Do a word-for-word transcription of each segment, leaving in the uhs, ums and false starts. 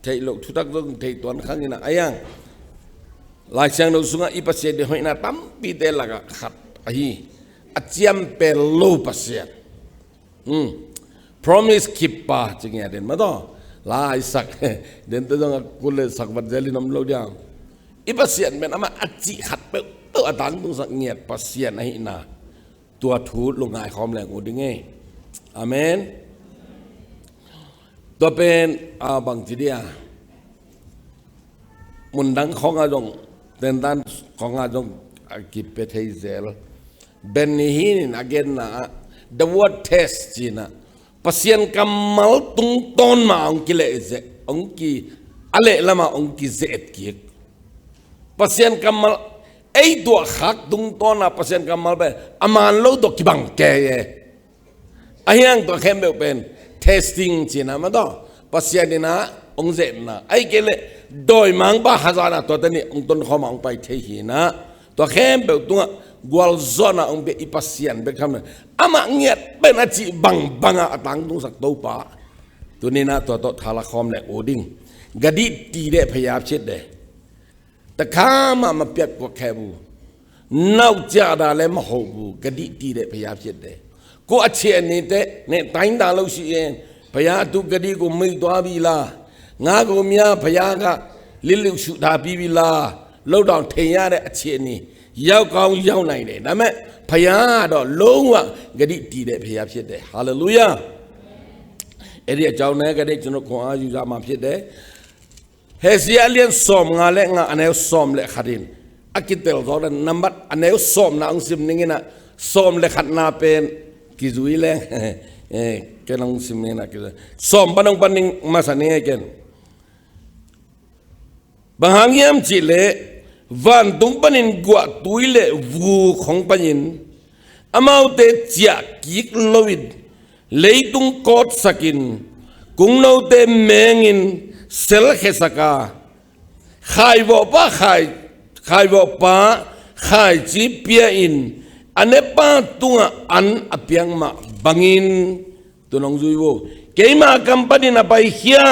theih loh thutak zong thei tuan khang in ah, a iang Lai Siangtho sungah i Pasian i hoihna tampite lakah khat ahi, a ciampel lo Pasian. Hmm. Promise keeper ci ngiat den mah tawh. Lai sak den te zong a kul le sak vat zel in om lo diam. I Pasian pen amah a cih khat peuhpeuh a tangtungsak ngiat Pasian ahihna, tua thu lungngai khawm leng uh ding ei. Amen. Tua pen a bang ci dia, mundang khawngah zong, tentan khawngah zong a kipia thei zel. Benny Hinn in a genna ah, the word test ci-in ah, Pasian kammal tungtawn mah hong kileh zeh, hong ki, a leh lamah hong kizeh et kik. Pasian kammal, ei tuahkhak tungtawn ah Pasian kammal pen a man lo tawh kibang kei e. A hiang tua khempeuh pen testing ci-in ah mah tawh, Pasian in ah hong zehna, ahih kei leh dawimangpa hazatna tua teni hong tonkhawm ah hong pai thei hi in ah, tua khempeuh tungah gualzawhna hong pia i Pasian bek tham lo, amah ngiat pen a cih bangbang ah a tangtungsak Topa. Tuni in ah tua tawh thala khawm leng uh ding. กระดิกตีได้พยายามเช็ดได้ แต่ข้ามามาเปียกกว่าแค่บู နောက်ကျတာလည်းမဟုတ်ဘူး ကတိတည်တဲ့ဘုရားဖြစ်တယ်။ ကိုယ့်အခြေအနေနဲ့ နဲ့တိုင်းတာလို့ရှိရင် ဘုရားသူကတိကိုမိန့်သွားပြီလား။ ငါကိုများဘုရားကလစ်လျူရှုထားပြီးပြီလား။ လောက်တော့ထင်ရတဲ့အခြေအနေ ရောက်ကောင်းရောက်နိုင်တယ်။ ဒါပေမဲ့ဘုရားကတော့လုံးဝကတိတည်တဲ့ဘုရားဖြစ်တယ်။ ဟာလေလုယာ။ အဲ့ဒီအကြောင်းနဲ့ကနေ့ကျွန်တော်ခွန်အားယူရမှာဖြစ်တယ်။ ဟေဇာအလျံ sawm nga le nga, အနည်း sawm le khat in a kitel zawk le, nambat a neu sawmna hong sim ning in ah, sawm le khatna pen kizui leng, eh, ken hong sim ning in ah, kizui. Sawm pan hong pan ning masa ning e ken. Bang hang hiam cih leh vantung panin guahtui le vuk hong pai-in amaute ciah kik loin leitung kawtsakin kungnote mengin selkhesak a, khaivawhpa khai, khaivawhpa khaici pia-in a nepa tungah an a piak mah bangin, tu nong zui vo. Keima kam panin a paikhia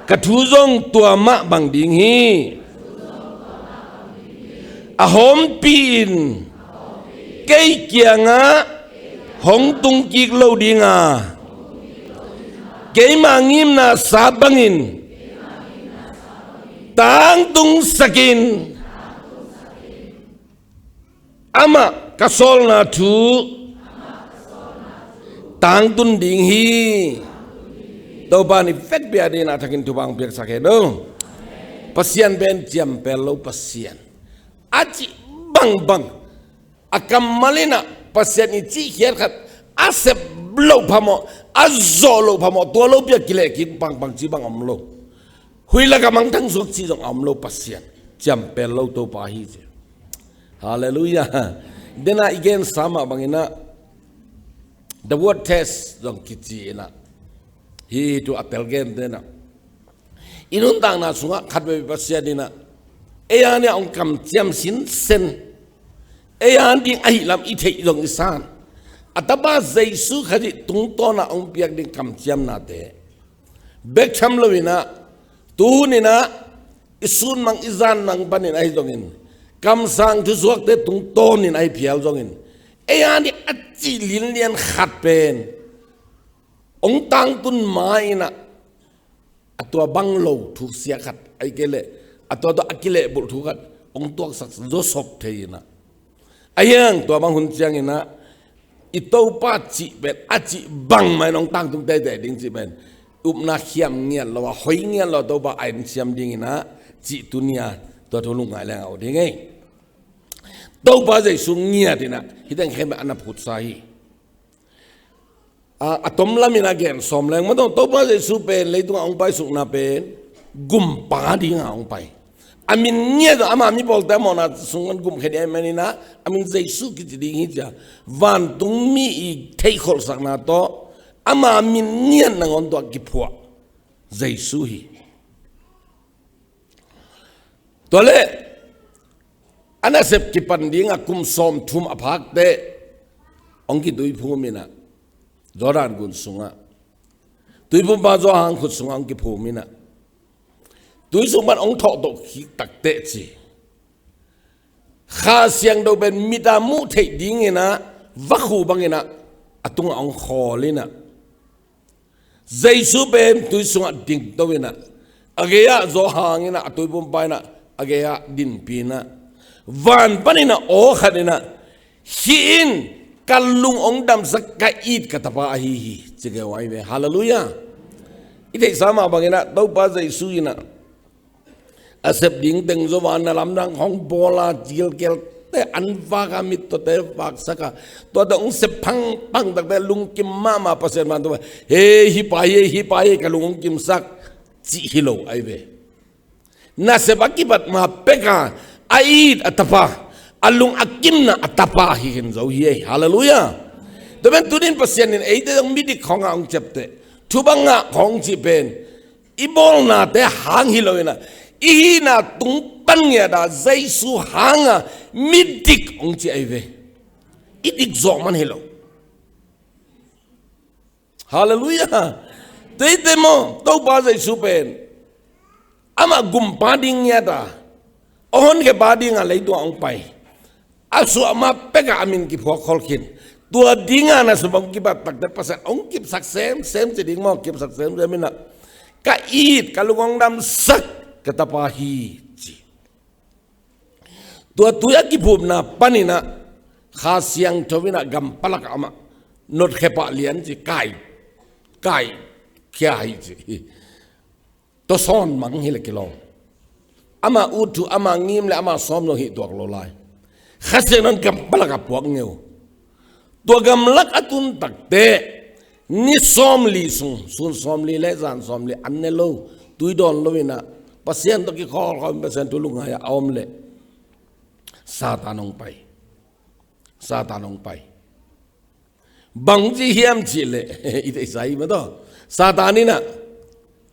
ka thu zong tua mah bang ding hi. A hawmpi in kei kiangah hong tung kik lo ding a, keima ngimna sa bangin tangtungsakin amah ka sawlna thu tangtun ding hi. Topa in i vekpi adingin a thakin thupha hong piaksak hen aw. Pasian pen ciampel lo Pasian. A cih bangbang, a kammal in ah Pasian i cihkhiat khat a sep loh phamawh, a zawh loh phamawh, tua lopi a kilehkik bangbang cih bang om lo. Huih lakah mangthang suak cih zong a om lo Pasian. Ciampel lo Topa hi ci. Halleluiah. Dena i gensa mah bangin ah, the word test zong kici in ah, hih thu a tel gente in ah, i nuntakna sungah khatvei Pasian in ah ei a ding hong kamciam sinsen, ei a ding ahih lam i theih zong i san, a tapa Jesu Khazih tungtawn ah hong piak ding kamciamnate bek tham lo in ah, tu hun in ah i sunmang i zanmang panin ahi zongin, kamsang thusuakte tungtawnin ahi phial zongin, ei a ding a cih linlian khat pen hong tangtun ma in ah, a tua bang lo thu sia khat, ahih kei leh a tua tawh a kilehbulh thu khat hong tuaksak zawsop thei in ah, a hiang tua bang hun ciangin ah i Topa cih pen a cih bangmah in hong tangtung teitei ding cih pen upna khiam ngiat lo a, hoi ngiat lo a, Topa a en siam dingin ah cih tuni-a tua thu lungngai leng a uh ding ei. Topa Jesu ngiat in ah hih teng khempeuh a na phutsa hi. A, a tom lam in a gen sawm leng mah tawh, Topa Jesu pen leitungah hong paisukna pen gumpa dingah hong pai. A min ngiat tawh, ama mipawlte a mawhna sungah gumkhia ding ahih manin ah a min Jesu kici ding hi ci a, vantung mi i theihkholhsakna tawh ama min ngiat nangawn tawh kiphuah Jesu hi. Tua leh a nasep kipan dingah kum sawmthum a phak teh hong kituiphum in ah Jordan gun sungah Tuiphumpa Johan khut sungah hong kiphum inah, tui sung pan hong thawhtoh khit takteh ci, Kha Siangtho pen mit a muh theih dinginah vakhu banginah a tungah hong khawl inah, Jesu pen tui sungah dingto inah, a gei-ah Johan inah, a tuiphumpa inah a gei-ah dinpi inah, van paninah aw khat inah, "Hih in ka lung hong damsak ka it ka tapa ahi hi," ci kei uh ahi ve. Halleluiah. I theihsa mah banginah Topa Jesu inah a sep ding teng zo a, na lamdang hong bawl a, gilkelte an vak a, mittawte vaksak a, tuate hong sep phangphang takteh lungkim mahmah Pasian vantung pan, "Hei, hih pa hi, hih pa hi, ka lung hong kimsak," cih hi lo ahi ve. Nasep a kibat ma pek a, a it a tapa, a lung a kimna a tapa hi khin zo hi ei. Halleluiah. Tua pen tuni-in Pasian in eite zong midik khawngah hong ciapteh, thubang ngah khawng cih pen i bawlnate hang hi lo inah, i hihna tung pan ngiat a Jesu hanga midik hong ci ahi ve. I dik zawh man hi lo. Halleluiah. Tua eite maw, Topa Jesu pen amah gumpa ding ngiat a, a honkhia pa dinga leitungah hong pai. A suah ma pek a a min kiphuak khol khin. Tua dinga nasep hong kibat takteh Pasian hong kipsak semsem ci ding maw, kipsak semsem inah, "Ka it, ka lung hong damsak ka tapa hi," ci. Tua tui a kiphumna paninah Kha Siangtho inah gam palak ah amah notkhia pah lian ci, kai, kai khia hi ci. Tua sawn mang hi le kilawm. Ama ut thu, ama ngim le ama sawm zong hih tuak lo lai. Kha Siangtho in gam palak ah puak ngeu. Tua gamlak a tun takteh ni sawmli sung, sun sawmli le zan sawmli an ne lo, tui dawn lo inah, Pasian tawh kikhawlkhawm, Pasian thu lungngai a om leh Satan hong pai. Satan hong pai. Bang ci hiam cih leh, i theihsa hi mah tawh, Satan inah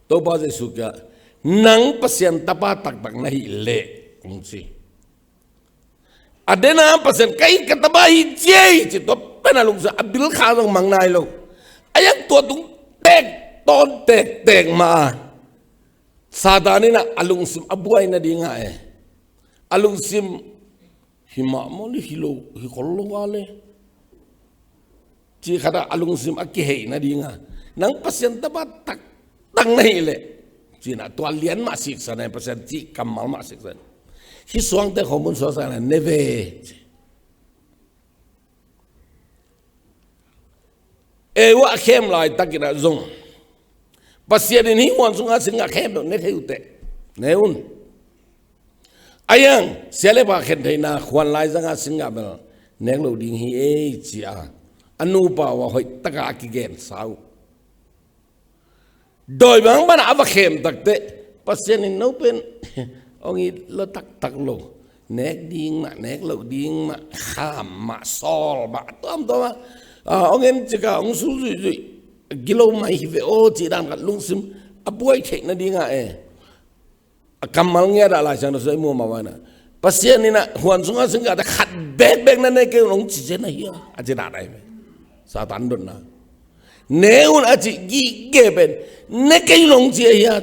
Topa Jesu kiangah, "Nang Pasian tapa taktak na hih leh," hong ci. A dena Pasian, "Ka it ka tapa hi," ci ei ci, tua pen a lungsim a bilkha zong mang nai lo. A iang tua tung tek tawn tektek mah a, Satan inah a lungsim a buai nadinga e, a lungsim, "Hi mah maw le, hi lo, hi khol lo a le," cih khatah a lungsim a kiheih nadinga, "Nang Pasian tapa taktak na hih leh," ci-inah tua lian mah siksan e, Pasian cih kammal mah siksan. "Hih suangte khawng mun suaksak na ne ve," ci. Eva a khem laitakinah zong Pasian in hih huan sungah singgah khempeuh ne thei uh teh, ne un. A iang sia le pha khen theihna huan laizangah singgah bel nek lo ding hi ei ci-a a nupa uh a hoih takah a kigensa uh. Dawimangpa in a va khem takteh Pasian in, "No pen hong it lo taktak lo, nek ding mah, nek lo ding mah, kham mah, sawl mah, tuamtuam mah, a, hong en cika hong sulzuihzuih, gilo mai hi ve aw," cih dan khat lungsim a buai theih nadingah e, a kammal ngiat ah Lai Siangtho sung i muh mah bangin ah, Pasian in ah huan sungah singgahte khat bekbek na ne kei un hong ci zen ahi a, a ci dan ahi ve. Satan dotna. Ne un a cih gige pen, ne kei un hong ci ahi a,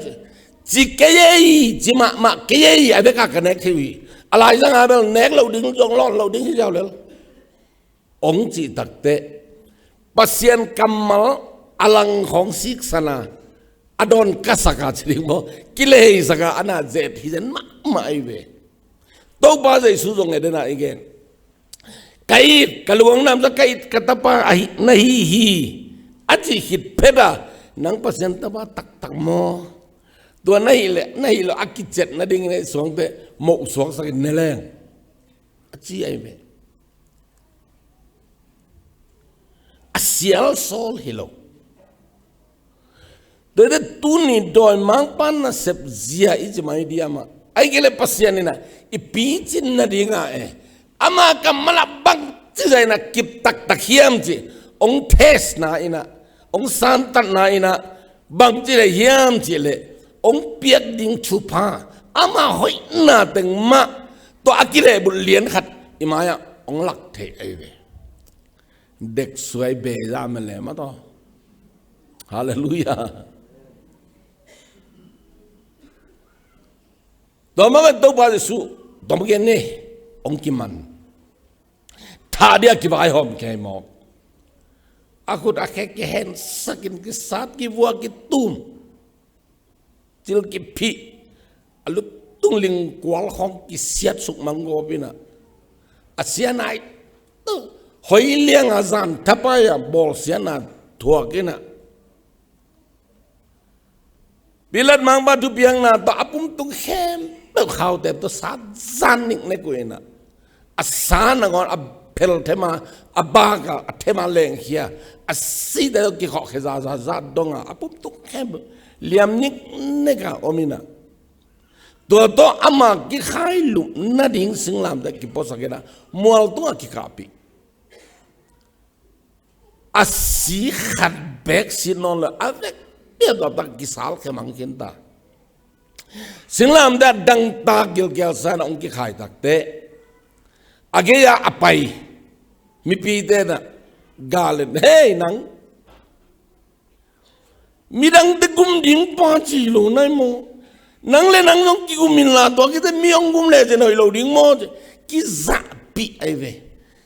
ci kei ei, ci mahmah kei ei, a bek a ka nek thei uh hi. A laizang a bel nek loh ding zong lawn loh ding hi ziau lel. Hong cih takteh Pasian kammal a lang khawng siksan a, a dawn kasak a ci ding maw, kileheisak a, a na zet hi zen mahmah ahi ve. Topa Jesu zong e dena i gen, "Ka it, ka lungdamsa, ka it ka tapa ahi, na hi hi," a cih khit phet a, "Nang Pasian tapa taktak maw?" Tua na hih leh, na hih loh a kiciat nadingin a i suangte moh suaksakin ne leng, a ci ahi ve. A sial sawl hi lo. Tuate tuni dawimangpa nasep zia i ci mai diam ah, ahih kei leh Pasian in ah i picin nadingah e, ama kammal ah bangci zah in ah kip taktak hiam cih hong test na in ah, hong santatna in ah, bangci leh hiam cih leh hong piak ding thupha, ama hoihna teng mah tawh a kilehbulh lian khat i mai-ah hong lak thei ahi ve. Deksuai beza mele mah tawh, Halleluiah. Tua mah bang Topa Jesu, tua mah gen ni, hong kiman. Thah dia kivaihawm kei mawk. A khut a khe kihensak in kisat kivua kitum. Cil kiphih. A lutung lingkual khawng kisiat suk manggawp in ah. A siatna i tu. Hoi liang a zan thapai a bawl siatna thuak in ah. Pilat mangpa thupiakna tawh a pumtung khempeuh khaute tawh sat zan niknek uh in ah. A sa nangawn a phel them a, a bak a, a them a lengkhia. A site tawh kikhawhkhia zaza zat dong a, a pumtung khempeuh liam niknek a om in ah. Tua tawh ama kikhai lup nading singlamteh kipuasak in ah, mual tungah kikahpih. A si khat beek si nawn lo a vekpi a tua tak kisal khia mang khin ta. Singlamteh a dangtak gilkial sa in ah hong kikhai takteh, a gei-ah a pai mipite in ah gal in, "Hei nang, midangte gum ding pa ci lo nai maw? Nang le nang zong kigum inla, tua khit teh mi hong gum lecin hoih lo ding maw?" ci. Kizahpih ahi ve.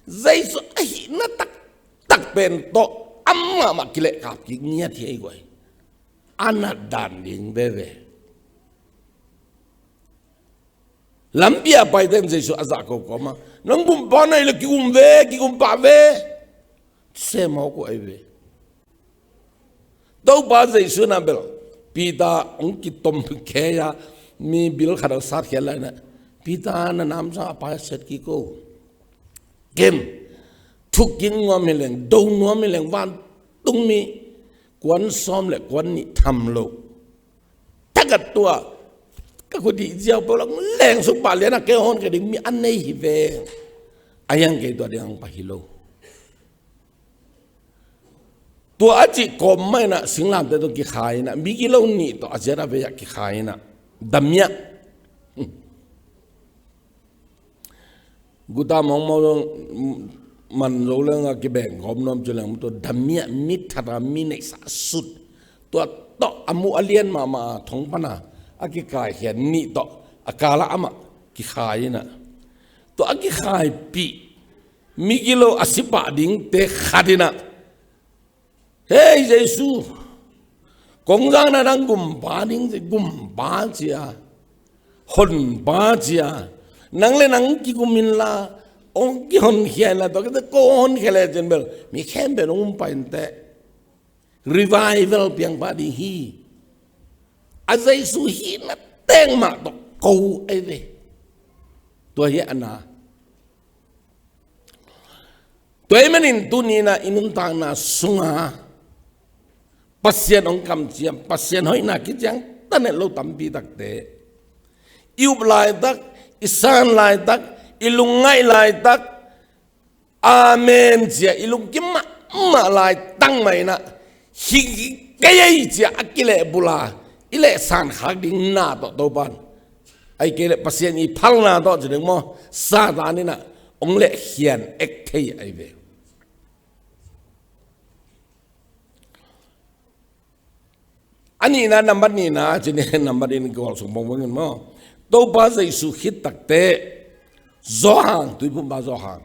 Jesu ahihna taktak pen tawh amah mah kilehkap kik ngiat hi ei guai. A nat dan ding veve. Lampi a paite in Jesu a zahko kawm a, "Nang gumpa na hih leh kigum ve, kigum pah ve," ci se mawk uh ahi ve. Topa Jesu in ah bel Peter hong kitom khei a, mi bil khat a sat khia lai in ah, "Peter, na namsang a pai a siat kik o. Kem, thuk kik nuam hi leng, do nuam hi leng, vantungmi kuan sawm le kuan nih tham lo, tagat tua ka khut hih ziau peuh lak leng suk pah lian a kei hong honkhia ding mi a nei hi ve. A hiang kei tua ding hong pai hi lo." Tua a cih kawm mah in ah singlamteh tawh kikhai in ah, migilo nih tawh a ziat a vei ah kikhai in ah, damiah. Guta mawngmawng zong man zo leng a kibeng gawp nuam ci leng, tua damiah mi that a mi neihsa sut. Tua tawh a muh a lian mahmah a thong pan a a kikaikhia nih tawh a kal ah amah kikhai in ah. Tua a kikhaipih migilo a si pah dingte khat in ah, "Hei Jesu, kong zak na, nang gumpa ding ci, gumpa ci a, honpa ci a, nang le nang kigum inla, hong kihonkhia inla, tua khit teh ko hong honkhia lecin bel mi khempeuh in hong um pah inteh. Revival piang pah ding hi." A Jesu hihna teng mah tawh ko ahi ve. Tua hi a na. Tua ahih manin tuni in ah i nuntakna sungah Pasian hong kamciam, Pasian hoihna kiciang tanet lo tampi takte i up laitak, i san laitak, i lungngaih laitak, "Amen," ci a i lungkim mahmah laitak mah in ah, "Hih kei ei," ci a a kilehbulh a i lehsan khak ding na tawh Topa in, ahih kei leh Pasian i phalna tawh ci ding maw, Satan in ah hong lehkhian ek thei ahi ve. A nihna, nambat nihna ci ni, nambat in kawlsuk bangin maw, Topa Jesu khit takteh Johan, Tuiphumpa Johan,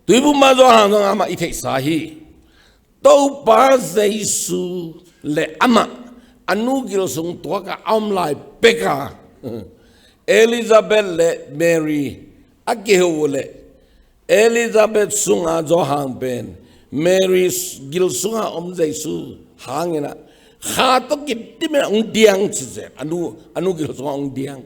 Tuiphumpa Johan zong amah i theihsa hi. Topa Jesu le amah a nu gil sung tuak a a om lai pek a, Elizabeth le Mary a kiho uh leh, Elizabeth sung a Johan pen Mary gil sung a om Jesu hang in ah, kha tawh kidim in ah hong diang ci zen, a nu, a nu gil sung a hong diang.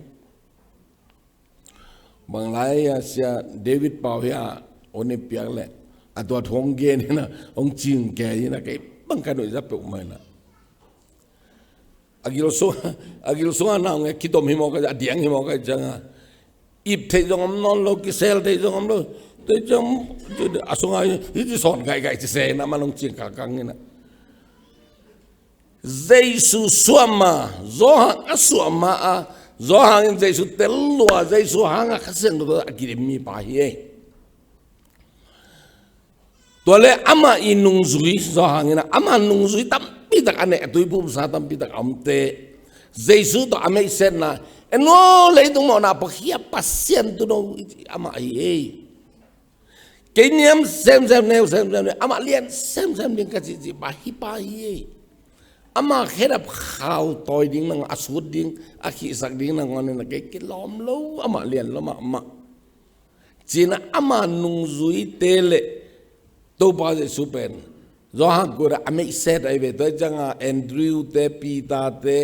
Bang lai a sia David Pau hi a, hong i piak leh a tua thu hong gen in ah, hong cing kei in ah, kei bang ka nuihzat peuhmah in ah. A gil sung, a gil sung a na hong e, kidom hi mawk a, a diang hi mawk a, ciang a, ip theih zong om nawn lo, kisel theih zong om lo. Tua ciang a sung a hih ci sawn gaihgaih ci se in ah, man hong cing kakang in ah. Jesu suah ma, Johan a suah ma a, Johan in Jesu tel lua, Jesu hang a Kha Siangtho a kidim mipa hi ei. Tua le amah i nungzui, Johan in ah, amah nungzui tampi tak a neh, a tuiphumsa tampi tak a omte, Jesu tawh a meihsetna, en aw, leitung mawhna pawkhia Pasian tuuno, amah hi ei. Kei niam semsem, neu semsem, amah lian semsem ding ka cihcih pa hi, pa hi ei. Amah khedap khau tawi ding nangawn, a sut ding, a khihsak ding nangawn in ah kei kilawm lo, amah lian lo mahmah. Ci-in ah ama nungzuite le Topa Jesu pen, Johan kut ah a meihset ahi ve. Tua ciangah Andrew te, Peter te,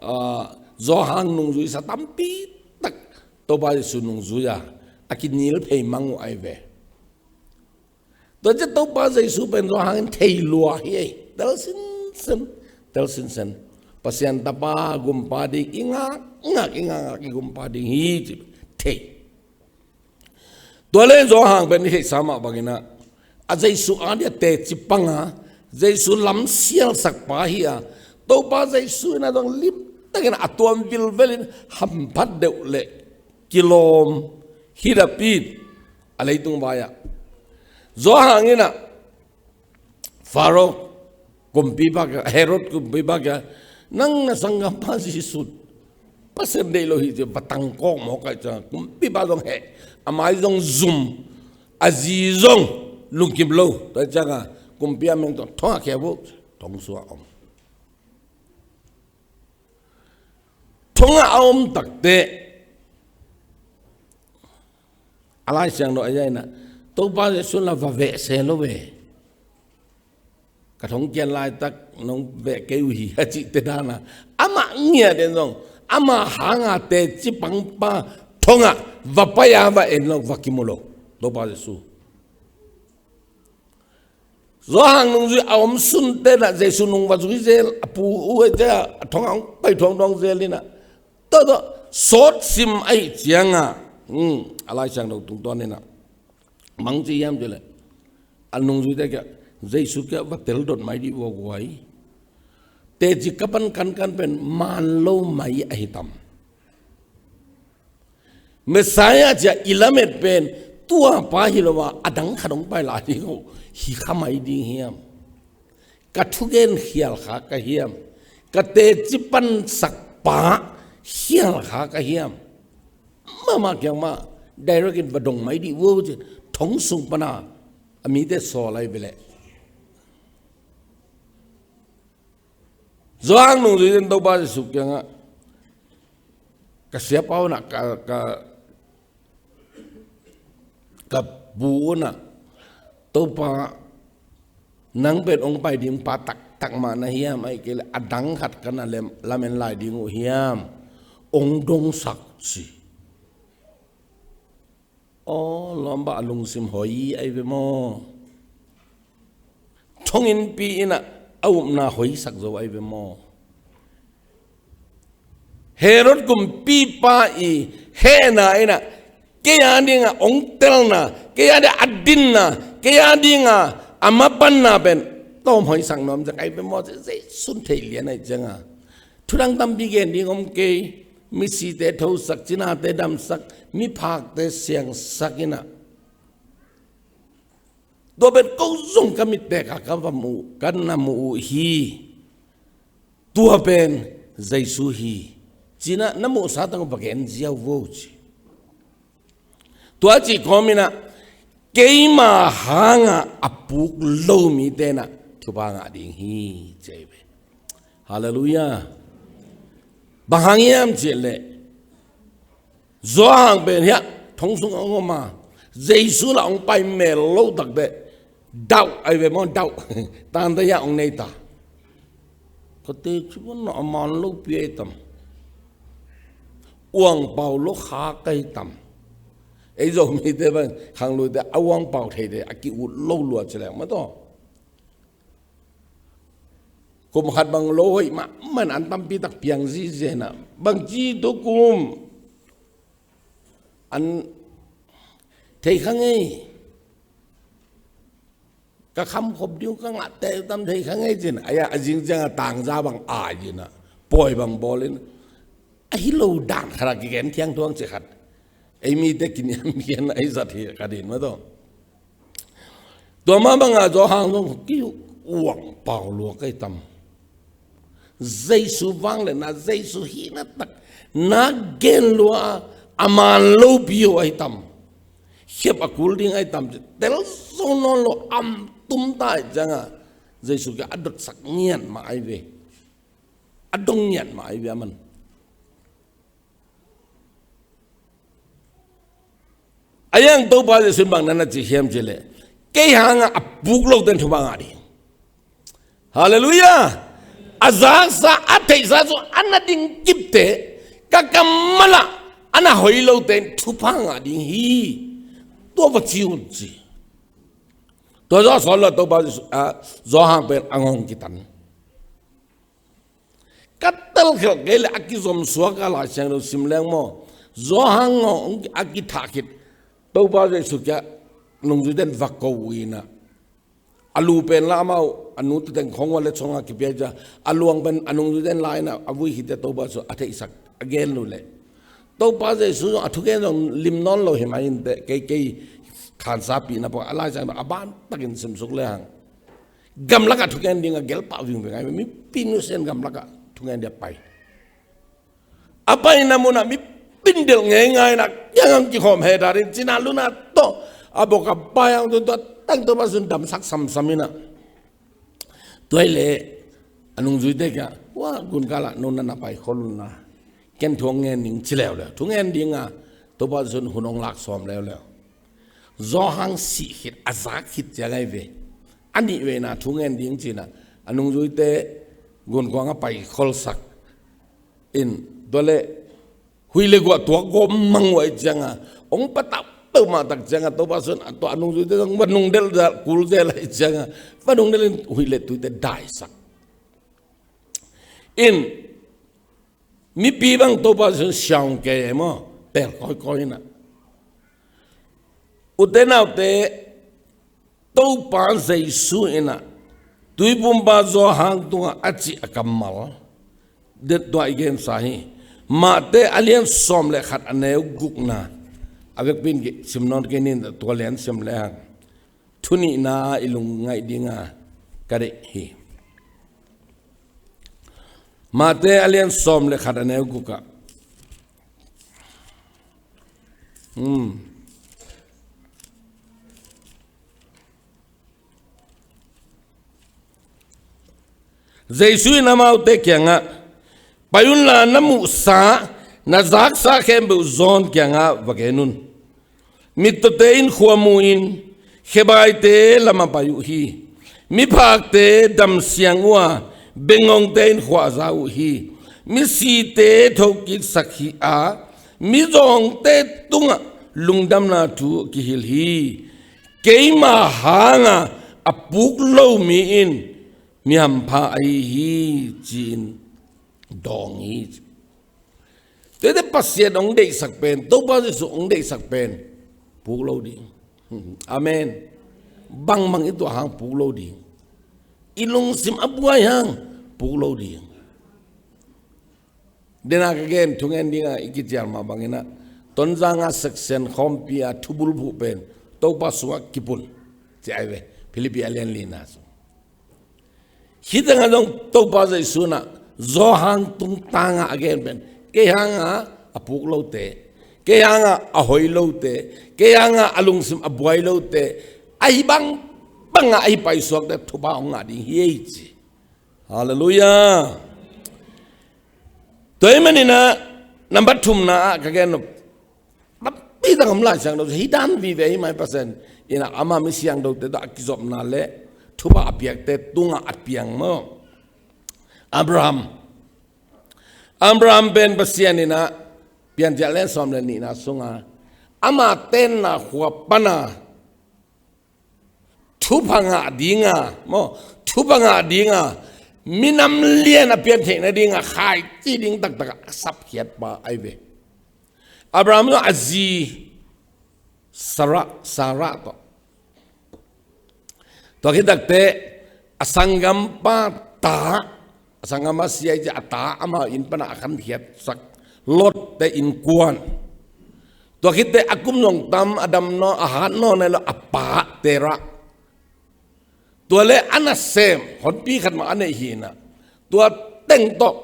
ah, Johan nungzuisa tampi tak Topa Jesu nungzui a, a kinil phei mang uh ahi ve. Tua ciang Topa Jesu pen Johan in thei lua hi ei. Tel sinsen, tel sinsen. Pasian Tapa, Gumpa ding, i ngakngak, i ngakngak, i Gumpa ding hi ci thei. Tua le Johan pen i theihsa mah bangin ah, a Jesu a dia teci pang a, Jesu lamsialsak pa hi a, Topa Jesu in ah zong limtakin a tuam vilvelin hamphat deuh le kilawm hi napi in, a leitung vai-ah Johan in ah Faro kumpipa kiang, Herod kumpipa kiang, nang na sanggampa Jesu Pasian deih lo hi ci-a va tangkawk mawk ahih ciangah kumpipa zong heh, a mai zong zum, a zi zong lungkim lo. Tua ciangah kumpi a meng tawh, thongah khia vo, thong sungah om. Thongah a om takteh a Lai Siangtho a ia in ah, Topa Jesu la va veh se lo ve. Ka thong kian laitak nong veh kei uh hi, a cihte dan a, amah ngiat in zong, ama hanga teci pangpa thongah va pai a va en lo, va kimu lo Topa Jesu. Johan nungzui a om sunte in ah Jesu nung va zui zel, a pu uh te a thongah hong pai thuangthuang zel in ah, tua tawh sawt sim ahih ciangah, hmm, a Lai Siangtho tungtawn in ah bang ci hiam cih leh, a nungzuite kiang, Jesu kiang va tel dot mai dih ua guai. Teci ka pan kankan pen maan lo mai ahi tam? Messiah ci-a i lamet pen tua pa hi lo a, a dang khat hong pai lai ding uh hi kha mai ding hiam? Ka thugen khial kha ka hiam? Ka teci pansak pa khial kha ka hiam? Mahmah kiang mah direct in va dong mai dih vo ci-in thong sung pan a, a mite sawl ahi ve leh. Johan nungzui in Topa Jesu kiangah, ka siapa un ah, ka, ka, ka pu un ah, Topa, nang pen hong pai ding pa taktak mah na hiam, ahih kei leh a dang khat ka na lem, lamen lai ding uh hiam? Hong dongsak ci. Aw, lawm bah, a lungsim hoi ahi ve maw? Thonginnpi in ah a upna hoisak zo ahi ve maw? Herod kumpipa i hehna in ah kei a dingah hong telna, kei a dingah a dinna, kei a dingah a mapanna pen tawm hoisak nuam zek ahi ve maw? Jesu in thei lian ahih ciangah, thudang tampi gen ding om kei, misite thosak, cinate damsak, miphakte siangsak in ah, tua pen ko zong ka mit tek a ka va mu, ka na mu uh hi. Tua pen Jesu hi, ci-in ah na muhsa tang uh va gen ziau vo ci. Tua cih kawm in ah keima hangah a puk lo mite in ah thupha ngah ding hi, ci ahi ve. Halleluiah. Bang hang hiam cih leh, Johan pen hiah thong sung a hong om a, Jesu lah hong pai mel lo takteh, doubt ahi ve maw, doubt. Tangte hiah hong nei ta. Ka teci pan a maan lopi ahi tam? Uangpau lo kha ka hi tam? Ei Zomite bang khangluite a uangpau theite a ki-ut lo lua ci leng mah tawh. Kum khat bang lo hoih mahmah in an tampi tak piang zizen a, bangci tua kum an thei kha ngei. Ka khamkhop ding uh ka ngahte tam thei kha ngei ci-in, a zing ciangah tangza bang ai in ah, pawi bang bawl in, ahi lo dan khat ah kigen thiangthuang ci khat. Ei mite kiniamkhiatna i zat hi kha ding mah tawh. Tua mah bangah Johan zong kiuang pau lua ka hi tam. Jesu vangliatna, Jesu hihna tak na gen lua a, a man lopi uh ahi tam. Khiap a kul ding ahi tam ci, tel zo nawn lo, am tum ta ahi ciangah Jesu kiang a dotsak ngiat mah ahi ve. A dong ngiat mah ahi ve a man. A yang Topa Jesu in bang na na ci hiam cih leh, kei hangah a puk lote in thupha ngah ding. Halleluiah. A zaksa, a theihsa cu a na ding kipte, ka kammal ah a na hoi lote in thupha ngah ding hi. Tua va ci un ci. Tua zawh sawn lo Topa Jesu, ah, Johan pen a ngong kitan. Ka telkhelh kei le a kizom suak a Lai Siangtho sim leng maw. Johan ngong a kithah khit Topa Jesu kiang nungzuite in va ko uh inah, a lu pen la amau a nu tuteng khong ua le chonga kipia cia, a luang pen a nungzuite in la inah a vui khit cia Topa Jesu a theihsak a gen uh leh, Topa Jesu zong a thugen zong lim nawn lo hi mah inteh, kei kei khansa pihna pawh a Lai Siangtho a ban takin simsuk le hang. Gamlakah thugen dingah gelpah vingving ai, mipi nusian gamlakah thugen dia pai. A paina munah mipi in delh ngeingai inah kiangah kikhawm he darin cina luna tawh a bawk a pai ang tun tua tang Topa Jesu in damsak samsam inah. Tua hi leh a nungzuite kiangah, ua, gunkalah no na na pai khol un la, ken thu hong ngen ning ci leuleu. Thu ngen dinga Topa Jesu in hun hong lak sawm leuleu. Johan sih khit a zak khit ciang ahi ve. A nih veina thu ngen ding cinah a nungzuite gunkuangah pai kholsak in, tua le huih le guah tuak gawp mang uh ahi cianga hong patauh peuhmah tak cianga Topa Jesu in a tua a nungzuite zong va nungdelh kul zel ahi cianga va nungdelh in huih le tuite daisak in, mipi bang Topa Jesu in siang kei e maw, tel kawikawi inah. Ute naute, Topa Jesu inah tuipumpa Johan tungah a cih a kammal det tua i gensa hi. Mate a lian sawm le khat a neu gukna a vekpi in sim nawn kei ning, tua lian sim le hang. Thu nihna i lungngaih dinga ka deih hi. Mate a lian sawm le khat a neu gukah. Hmm. Jesu in amaute kiangah, pai unla na muhsa, na zaksa khempeuh John kiangah va gen un. Mittawte in khua mu-in, khebaite lamah pai uh hi. Miphakte damsiang uh a, bengngongte in khua a za uh hi. Misite thokiksak hi a, mizawngte tungah lungdamna thu kihilh hi. Keima hanga a puk lo mi in mi hampha ahi hi, ci-in dawng hi. Tuate Pasian hong deihsak pen, Topa Jesu hong deihsak pen puk lo ding. Amen. Bangmang i tuah hang puk lo ding. I lungsim a buai hang puk lo ding. Dena ka gen, thungen dinga i kicial mah banginah Tonzanga section khawmpi a thubulphuh pen Topa sungah kipun ci ai ve. Philippi a lian lina sung. Hih tengah zong Topa Jesu inah Johan tungtangah a gen pen, kei hangah a puk lote, kei hangah a hoi lote, kei hangah a lungsim a buai lote, ahi bangbangah ahi paisuakte thupha hong ngah ding hi ei ci. Halleluiah. Tua ahih maninah nambat thumna ah ka gen nop tampi tak om Lai Siangtho, hih dan vive hi mai Pasian inah ama mi siangthote tawh a kizopna le thupha a piakte tungah a piang maw? Abraham. Abraham pen Pasian inah Piancil a lian sawm le nihna sunga ama tenna khua pana thupha ngah dinga maw, thupha ngah dinga minam lian a pian theihna dinga khaici ding taktakah a sapkhiat pa ai ve. Abraham zong a zi Sarah, Sarah tawh, tua khit takteh a sanggampa ta, a sanggampa sia i ci a ta amau inn pana a khankhiatsak Lot te innkuan. Tua khitteh a kum zong tam, a dam nawn, a hat nawn ai lo a pa Terah. Tua le a nasem honpi khat mah a neih hi in ah, tua teng tawh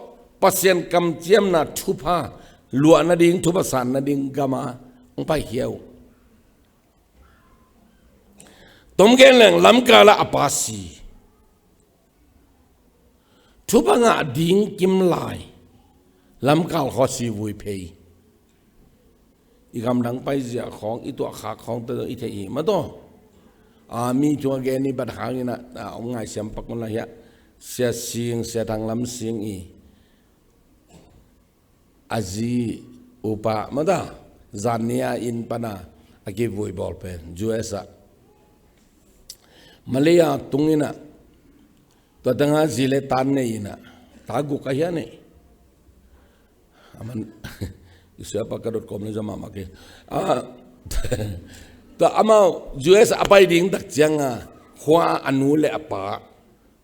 Pasian kamciamna thupha luah nading, thupha san nading gam ah hong paikhia uh. Tom gen leng lamkal ah a pa si. Thupha ngah ding kim lai. Lamkal khua si vui phei. I gamdang paizia khawng, i tuahkhak khawngte zong i theih hi mah tawh. A, mi thu a gen i bat hang in ah, a, hong ngaihsiam pak un la hiah. Sia Sing, Sia Thang Lam Sing i a zi upa mah ta, zan ni a inn pan a, a kivui bawl pen U S ah. Malay ah tung in ah, tua teng ah zi le ta nei in ah, ta guk a hia nei. A man, i sia pa ka dot com le zong mahmah kei. A, tua amau U S a pai ding tak ciang a, khua a nu le a pa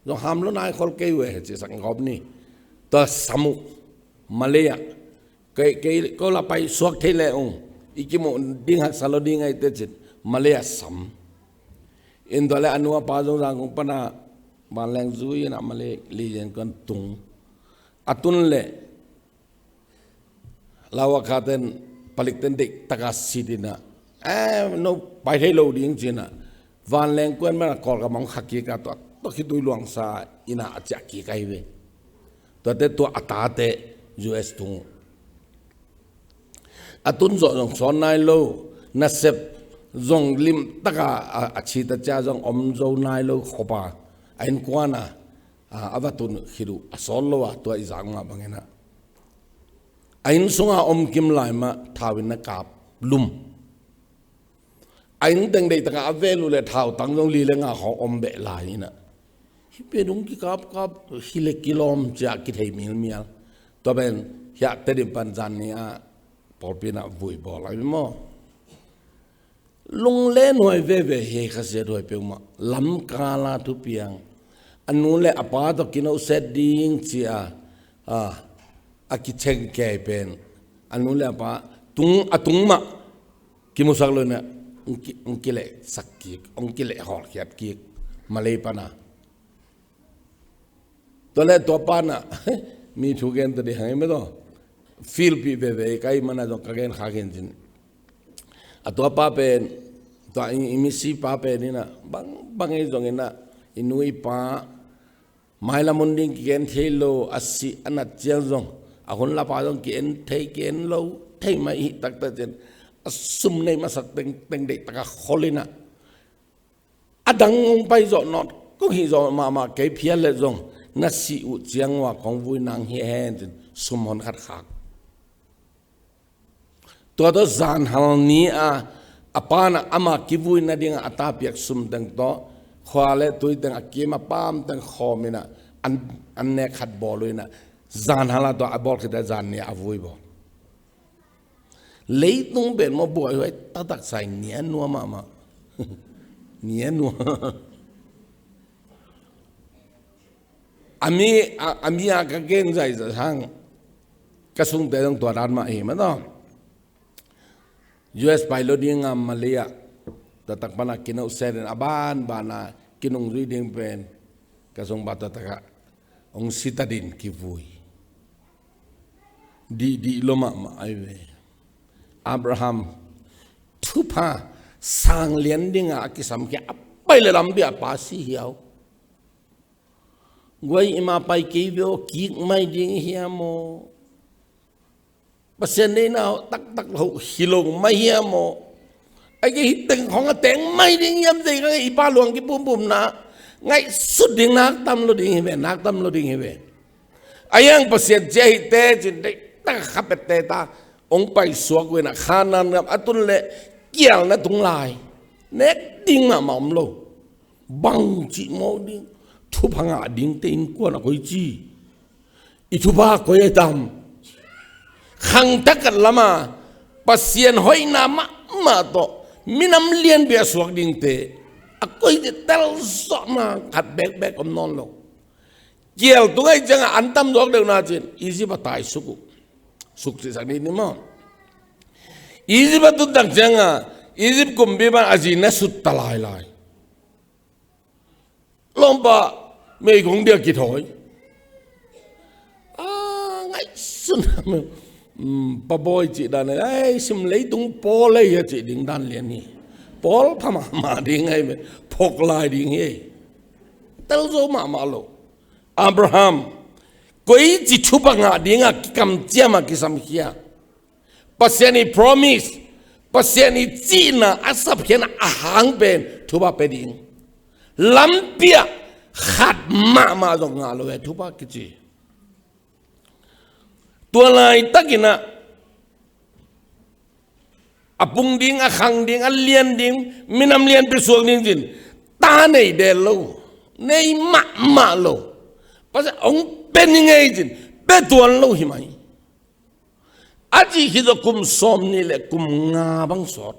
zong ham lo nai khol kei ve, ci sak ngawp ni. Tua sam uh, Malay ah. Kei, kei, ko la pai suak thei le ung. I kimuh ding haksa lo ding ai te cin. Malay ah sam. In tua le a nu a pa zong Zangkong pan a vanleng zui in ah Malay li zen kuan tung. A tun le Lawakha ten, palik ten deih taka sit in ah, eh, no pai thei lo ding ci in ah, vanleng kuan man a Kawlgam ah hong khak kik a, tua, tua khitui luangsa in ah a ciah kik ahi ve. Tuate tua a tate U S tung. A tun zawh zong sawn nai lo, nasep zong lim taka a, a cita cia zong om zo nai lo khop a, a innkuan a, a, a va tun khit uh a sawn lo a, tua i zak mah bangin ah. A inn sunga om kim lai mah thau in na kap lum. A inn teng deih taka a vel uh le thau tang zong li le nga khawng om beh lai in ah. Hih pen hong kikapkap, hih le kilawm cia kithei milmial. Tua pen hiah Tedim pan zan ni ah pawlpi in ah vui bawl lai maw. Lung le nuai veve hi, khasia duai peuhmah. Lamkal a thupiang. A nu le a pa tawh kinohset ding ci a, a, a kiceng kei pen. A nu le a pa tung, a tung mah kimusak lo in ah, hong ki, hong kilehsak kik, hong kileh hawlkhiat kik. Malay pan a. Tua le tua pa in ah, mi thu gen ta dih hang i mah tawh. Feel pih veve, ka i man a zong ka gen kha khin cin. A tua pa pen, tua i, i misi pa pen in ah, bang, bang ei zong in ah, i nu i pa, mailam hun ding kigen thei lo, a si, a nat ciang zong, a hun lapa zong ki-en thei, ki-en lo, thei mah i hih taktak cin. A sum nei masak teng, teng deih taka khol in ah. A dang hong pai zawh nawt, kong hih zawh mahmah kei phial le zong, na sih uh ciang ua kong vui nang hi hen cin, sum hon khat khak. Tua tawh zanhal ni a, a pa in ah ama kivui nading a, a tapiak sum teng tawh, khua le tui teng a kim a pam teng khawm in ah, an, an nek khat bawl uh in ah, zanhal a tua a bawl khit a zan ni a vui bawl. Leitung pen maw buaihuai taktak sa in nia nua mahmah. Nia nua. A mi, a, a mi a ka gen zaizai hang. Ka sungte zong tua dan mah hi mah tawh. U S pai lo ding a Malay ah. Taktak pan a kinohset in a banban a kinungzui ding pen. Ka sung pa taktak a. Hong si ta din kivui. Dihdih lo mahmah ahi ve. Abraham thupha sang lian ding a kisam kia a pai le lampi a pa si hiau. Guai i ma pai kei ve aw, kik mai ding hiam aw. Pasian deihna taktak lo hi lo mai hiam aw. Ai kei hih teng khawng a teng mai ding hiam, zei ka ngei i pa luang kipumpumna. Ngaihsut ding nak tam lo ding hi ve, nak tam lo ding hi ve. A hiang Pasian cia hihte cin deih tak a kha pette ta. Hong pai suak uh in a Khanaan gam a tun le kial na tung lai. Nek ding mahmah om lo. Bang cih mawk ding. Thupha ngah dingte innkuan a koi ci. I thupha koi a tam. Khangthak khat lama Pasian hoihna mahmah tawh minam lianpi a suak dingte a koi ci, telzawhna khat bekbek om nawn lo. Kial tung ahih ciangin an tam zawk deuh na cin Egypt a tai suk uh. Suk cihsak ni ni maw. Egypt a tun tak ciangin Egypt kumpi pan a zi na sut ta lailai. lawmpa meigong dia kithawi. A ngaihsun, um, pabawi cih dan, ei, sim leitung pawl ei a cih ding dan lian hi. Pawl pha mahmah ding ei, phok lai ding hi ei. Tel zo mahmah lo. Abraham, koici thupha ngah dingah kikamciam a kisamkhia. Pasian i promise, Pasian i cihna a sapkhiatna a hang pen thupha pia ding. Lampi ah khat mahmah zong ngah lo e thupha kici. Tua laitakin ah a pung ding, a khang ding, a lian ding, minam lianpi suak ding cin, ta nei del lo, nei mahmah lo. Pasian hong pia ni ngei cin, pia tuan lo hi mai. A cih khit zawh kum sawm nih le kum nga bang sawt.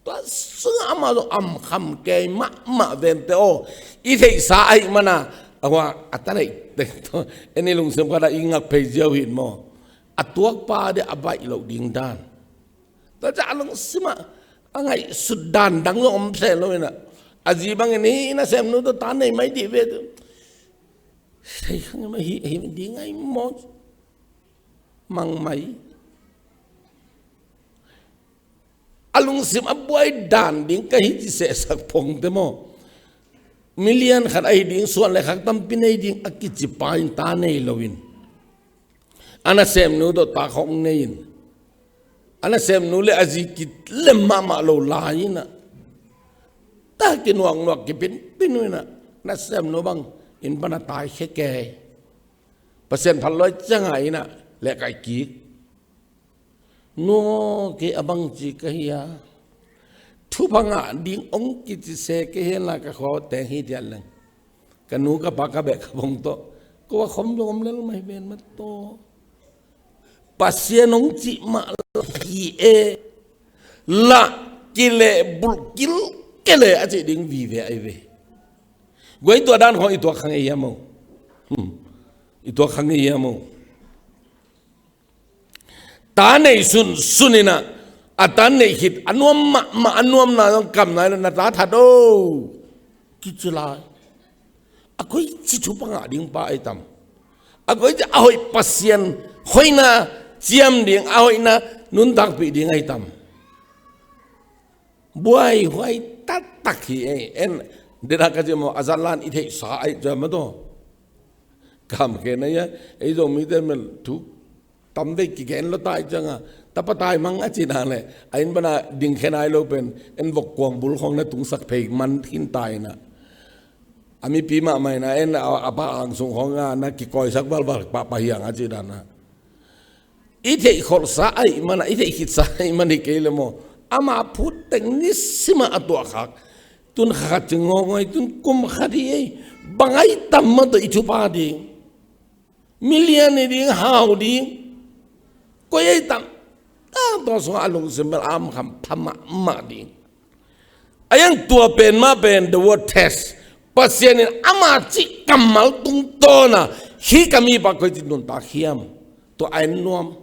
Tua sungah amah zong amkham kei mahmah vente aw. I theihsa ahih mana, a hua a ta neih teng tawh en i lungsim khatah i ngak phei ziau hi maw? A tuakpa dih a baih loh ding dan. Tua ciah a lungsimah a ngaihsut dan dang zong om se lo inah, a zi bangin hi, i nasemnu tawh ta nei mai dih ve tu. Sei khang mah hi, hi ding ai maw? Mang mai. A lungsim a buai dan ding ka hi ci sehsak phongte maw? Milian khat ahi ding, suan le khak tampi nei ding a kici pa in ta nei loin, a nasemnu tawh ta khawng nei in, a nasemnu le a zi kilem mahmah lo lai inah, ta kinuaknuak kipinpin uh inah, nasemnu bang inn pana taikhia kei. Pasian phat luai ciangah inah leh kaih kik. Nu, kei a bangci ka hi a, thupha ngah ding hong kici se kei henla ka khua teng hi tiat leng, ka nu ka pa ka beh ka bong tawh ko a khom zong om lel mah hi ven mah tawh. Pasian hong cih mah hi e, lah kileh bulh kilkele a cih ding vive ahi ve. Guai, tua dan khawng i tuak kha ngei hiam maw? Hmm. I tuak kha ngei hiam maw? Ta nei sunsun inah, a ta nei khit a nuam mahmah, a nuamna zong kam nai lo, na ta that o kici lai. A koici thupha ngah ding pa ahi tam? A koici a hoih Pasian hoihna ciam ding, a hoihna nuntakpih ding ahi tam? Buaihuai taktak hi ei. En, dena ka ci maw, a zatlan i theihsa ahi ciam a tawh. Kam khe na ia, ei Zomite mel thu tamvei kigen lo tai cianga, tapa tai mang a ci dan le, a inn pana ding khe nai lo pen en vok kuang bul khawng na tungsak phei man khin tai na. A mipi mahmah ina en a, a pa angsung khawng a na kikawisak valval pahpah hiang a ci dan a. I theih kholhsa ahih mana, i theih khitsa ahih man hi kei le maw? Ama phut teng nisimah a tuahkhak. Tun khat ci ngawngawng, tun kum khat hi ei. Bang ahi tam mah tawh i thupha ding? Milian hi ding, hau ding. Koi ahi tam? A tua sungah a lungsim bel a amkham pha mahmah ding. A iang tua pen mah pen the word test. Pasian in ama cih kammal tungtawna, hih ka mipa koici nuntak hiam? Tua a en nuam.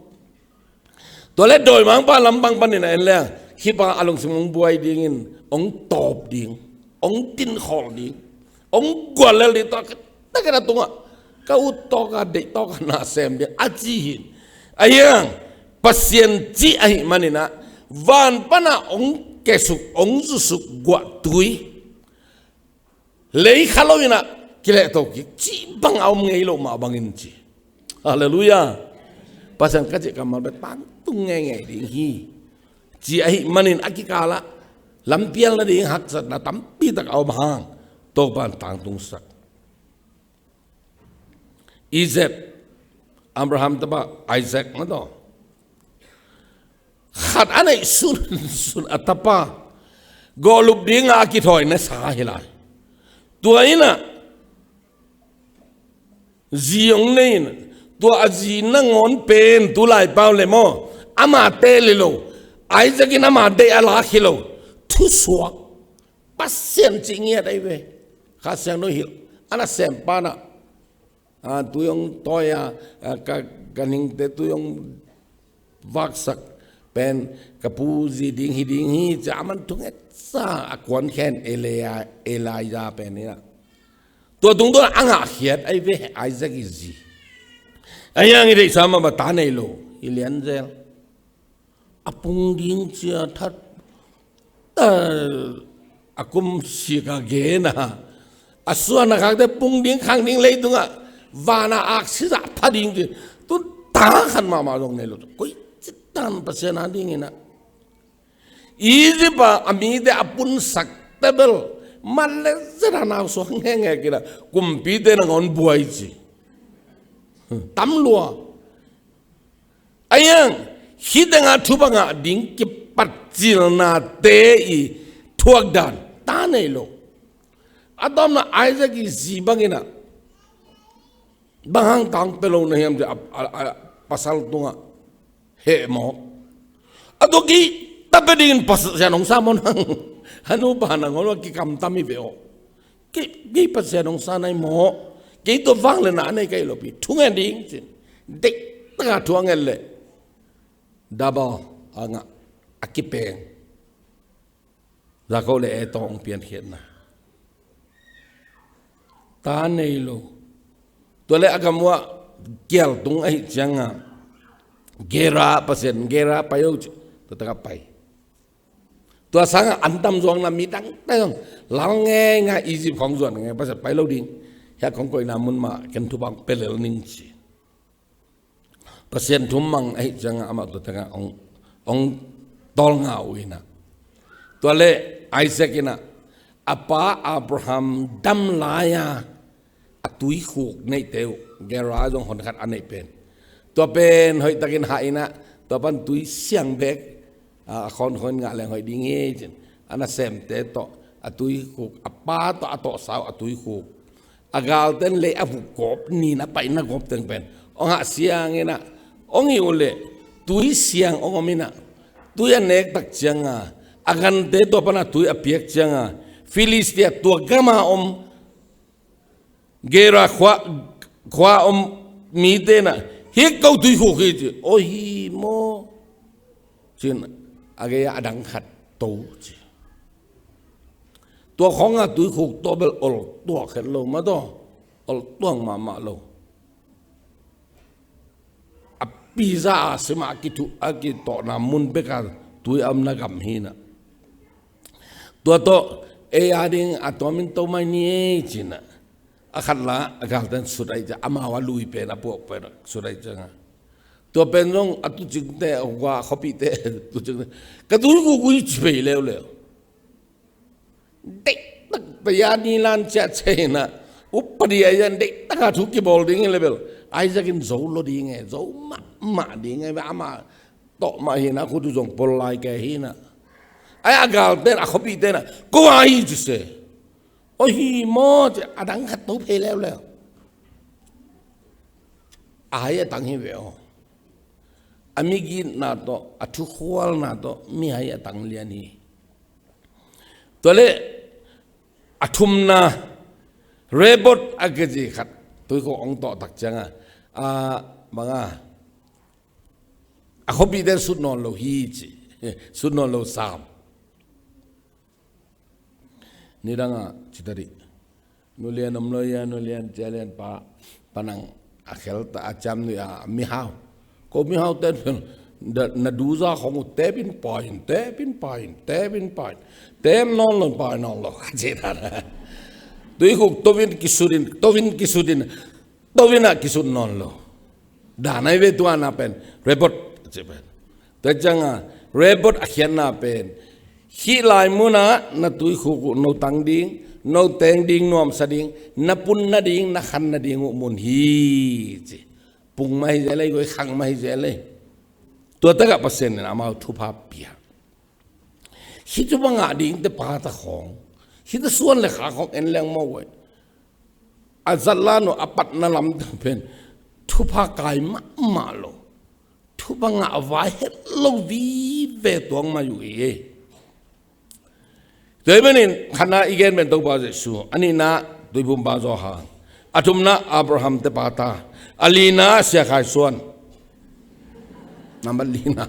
Tua le dawimangpa lampang panin a en leng, hih pa a lungsim hong buai dingin, hong tawp ding, hong tinkhawl ding, hong guallel ding, tua ka takin a tungah ka ut tawka, deih tawka na sem ding a ci hi. A iang Pasian cih ahih maninah, van panah hong kesuk, hong zusuk guahtui, lei kha loinah kilehto kik cih bang a om ngei loh mah bangin ci. Halleluiah. Pasian ka cih kammal bek tangtung ngeingei ding hi. Ci ahih manin a kikalah lampial nading haksatna tampitak a om hang Topan tangtungsak. Isaac, Abraham tapa Isaac mah tawh, khat a neih sunsun a tapa gawhlup dinga a kithawina sa hi lai. Tua innah zi hong nei in, tua a zi nangawn pen tu laipau le maw, ama teel hi lo. Isaac in ama deih a lak hi lo. Thusuak. Pasian cih ngiat ahi ve. Kha Siangtho hilh a nasem panah, a, tui hong tawi a, a, ka, ka ningte tui hong vaksak pen ka pu zi ding hi ding hi, ci a man thungetsa a kuan khen Elia, Elijah pen inah. Tua tungtawn a ngahkhiat ahi ve Isaac i zi. Ahi hang i theihsa mahmah, ta nei lo, i lianzel. A pung ding cia that, a, a kum sik a gen a, a suan a khakte pung ding, khang ding, leitungah van a aksi zah pha ding ci. Tu ta khat mahmah zong nei lo. Koi citan Pasian a dingin a, Egypt a, a mite a punsak te bel, man le zet a nau suak ngekngek in a, kumpite nangawn buai ci. Tam lua. Ahi hang, hih tengah thupha ngah ding kipatcilnate i thuak dan, ta nei lo. A tawpna Isaac i zi bangin a, bang hang tang pia lo na hiam ci a, a, a, pasal tungah heh mawk. A tua kei ta pia dingin Pasian hong sa maw nang. A nupa nangawn a kikamtam hi ve aw. Kei, kei Pasian hong sa nai maw. Kei tua vangliatna a nei ka hi lo pi. Thungen ding ci. Deihtak a thungen leh, double a ngah, a kipeng. Jakob le Esau hong piankhiatna. Ta nei lo. Tua le a gam uah kial tung ahih ciangin a, Gerar, Pasian, Gerar pai o ci. Tua tak a pai. Tua sangin an tam zuakna, mi dangte zong lal ngeingai, Egypt khawng zuan ngei, Pasian pai lo ding. Hiah kong koihna mun mah ken thupha pia lel ning ci. Pasian thu mang ahih ciangin amah tua tengah hong, hong tawlnga uh in a. Tua le Isaac in a, a pa Abraham dam lai-a a tuikhuk neihte uh, Gerar zong hon khat a neih pen. Tua pen hoihtakin hah in a, tua pan tui siang bek, a, a khawnkhawng ngah leng hoih ding hi ci-in. A nasemte tawh a tuikhuk, a pa tawh a tawhsa uh a tuikhuk, a galten lei a vuk gawp, nin a paina gawp teng pen hong hah siang in a, hong hih uh leh tui siang hong om in a, tui a nek tak ciangin a, a gante tua pan a tui a piak ciangin a, Filistia tua gam a om Gerar khua, khua om mite in a, "Hih ko tuikhuk hi," ci. "Aw hi maw?" ci-in a gei-ah a dang khat to ci. Tua khawng a tuikhuk tawh bel ol tuak het lo mah tawh, ol tuak mahmah lo. A pizza a sim a kithuh, a kitawhna mun bek a tui a omna gam hi in a. Tua tawh ei a ding a tuamin to mai ni ei ci-in a, a khat la a galten sut ahih ciang, amau a lui pen, a puak pen sut ahih ciangin a, tua pen zong a tuucingte, a khuapihte tuucingte, "Ka tuikhuk uh hi," ci phei leuleu. Deihtak pia ni lan ciah ciah in a, upadi a, deihtak a thu kibawl ding hi leh bel, Isaac in zo lo ding e, zo mahmah ding e, amah tawh mah hi in a, khut uh zong pol lai kei hi in a. Ahi a galten, a khuapihten a, "Ko a hi," ci se. "Aw hi maw?" ci a dang khat to phei leuleu. A hai a tang hi ve aw. A migitna tawh, a thukhualna tawh, mihai a tang lian hi. Tua le a thumna, Rehoboth a kici khat tuikhuk hong tawh tak ciangin a, a, bang a, a khuapihte sut nawn lo hi ci. Sut nawn lo sam. Nidang a ci ta dih. Nu Lian om lo hia, Nu Lian, Cia Lian pa, Pa Nang a khel ta a ciam nui a mihau. Ko mihau ten pen, na, na duza khawng uh tepin pai in, tepin pai in, tepin pai in. Tep nawn lo, pai nawn lo, a ci ta na. Tuikhuk to in kisut in, to in kisut in, to in a kisut nawn lo. Dan ahi ve tua na pen, Rehoboth a ci pen. Tua ciangin a, Rehoboth a khiatna pen, hih lai munah na tuikhuk uh no tang ding, no teng ding, nuamsa ding, na pun nading, na khan nading uh mun hi ci. Pung mah hi zel ei, goi khang mah hi zel ei. Tua takah Pasian in amau thupha pia. Hih thupha ngah dingte pa ta khawng, hih ta suan le kha khawng en leng maw, a zatlan uh a patna lamte pen thupha kai mahmah lo, thupha ngah vai het lo vive tuang mai uh hi. Tua ahih manin khatna i gen pen Topa Jesu, a nihna Tuiphumpa Johan, a thumna Abraham te pa ta, a lina Sia Khai Suan. Nambat lina.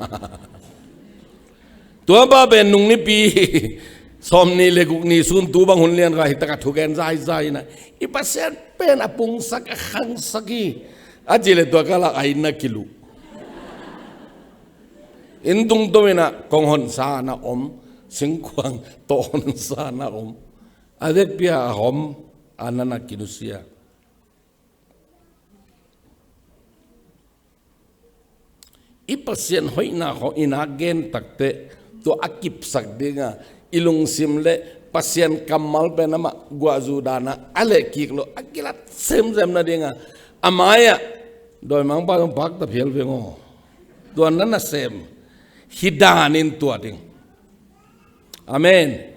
Tua pa pen nung nipi Sawmnih le guk ni sun tu bang hun lian kha hi, tak a thugen zaizai ina, i Pasian pen a pungsak, a khangsak hi. A ci le tua kal ah a inn ah kiluh. Inn tungtawn ina kong honsa na om, singkuang tawh honsa na om. A vekpi a hom, a nana kinusia. I Pasian hoihna khawng i nak gen takteh, tua a kipsak dinga, i lungsim le Pasian kammal pen amah guahzu dana a lehkik lo, a kilat semsem nadinga, a mai-ah dawimangpa zong pakta phial veng aw. Tua na nasem hi danin tua ding. Amen.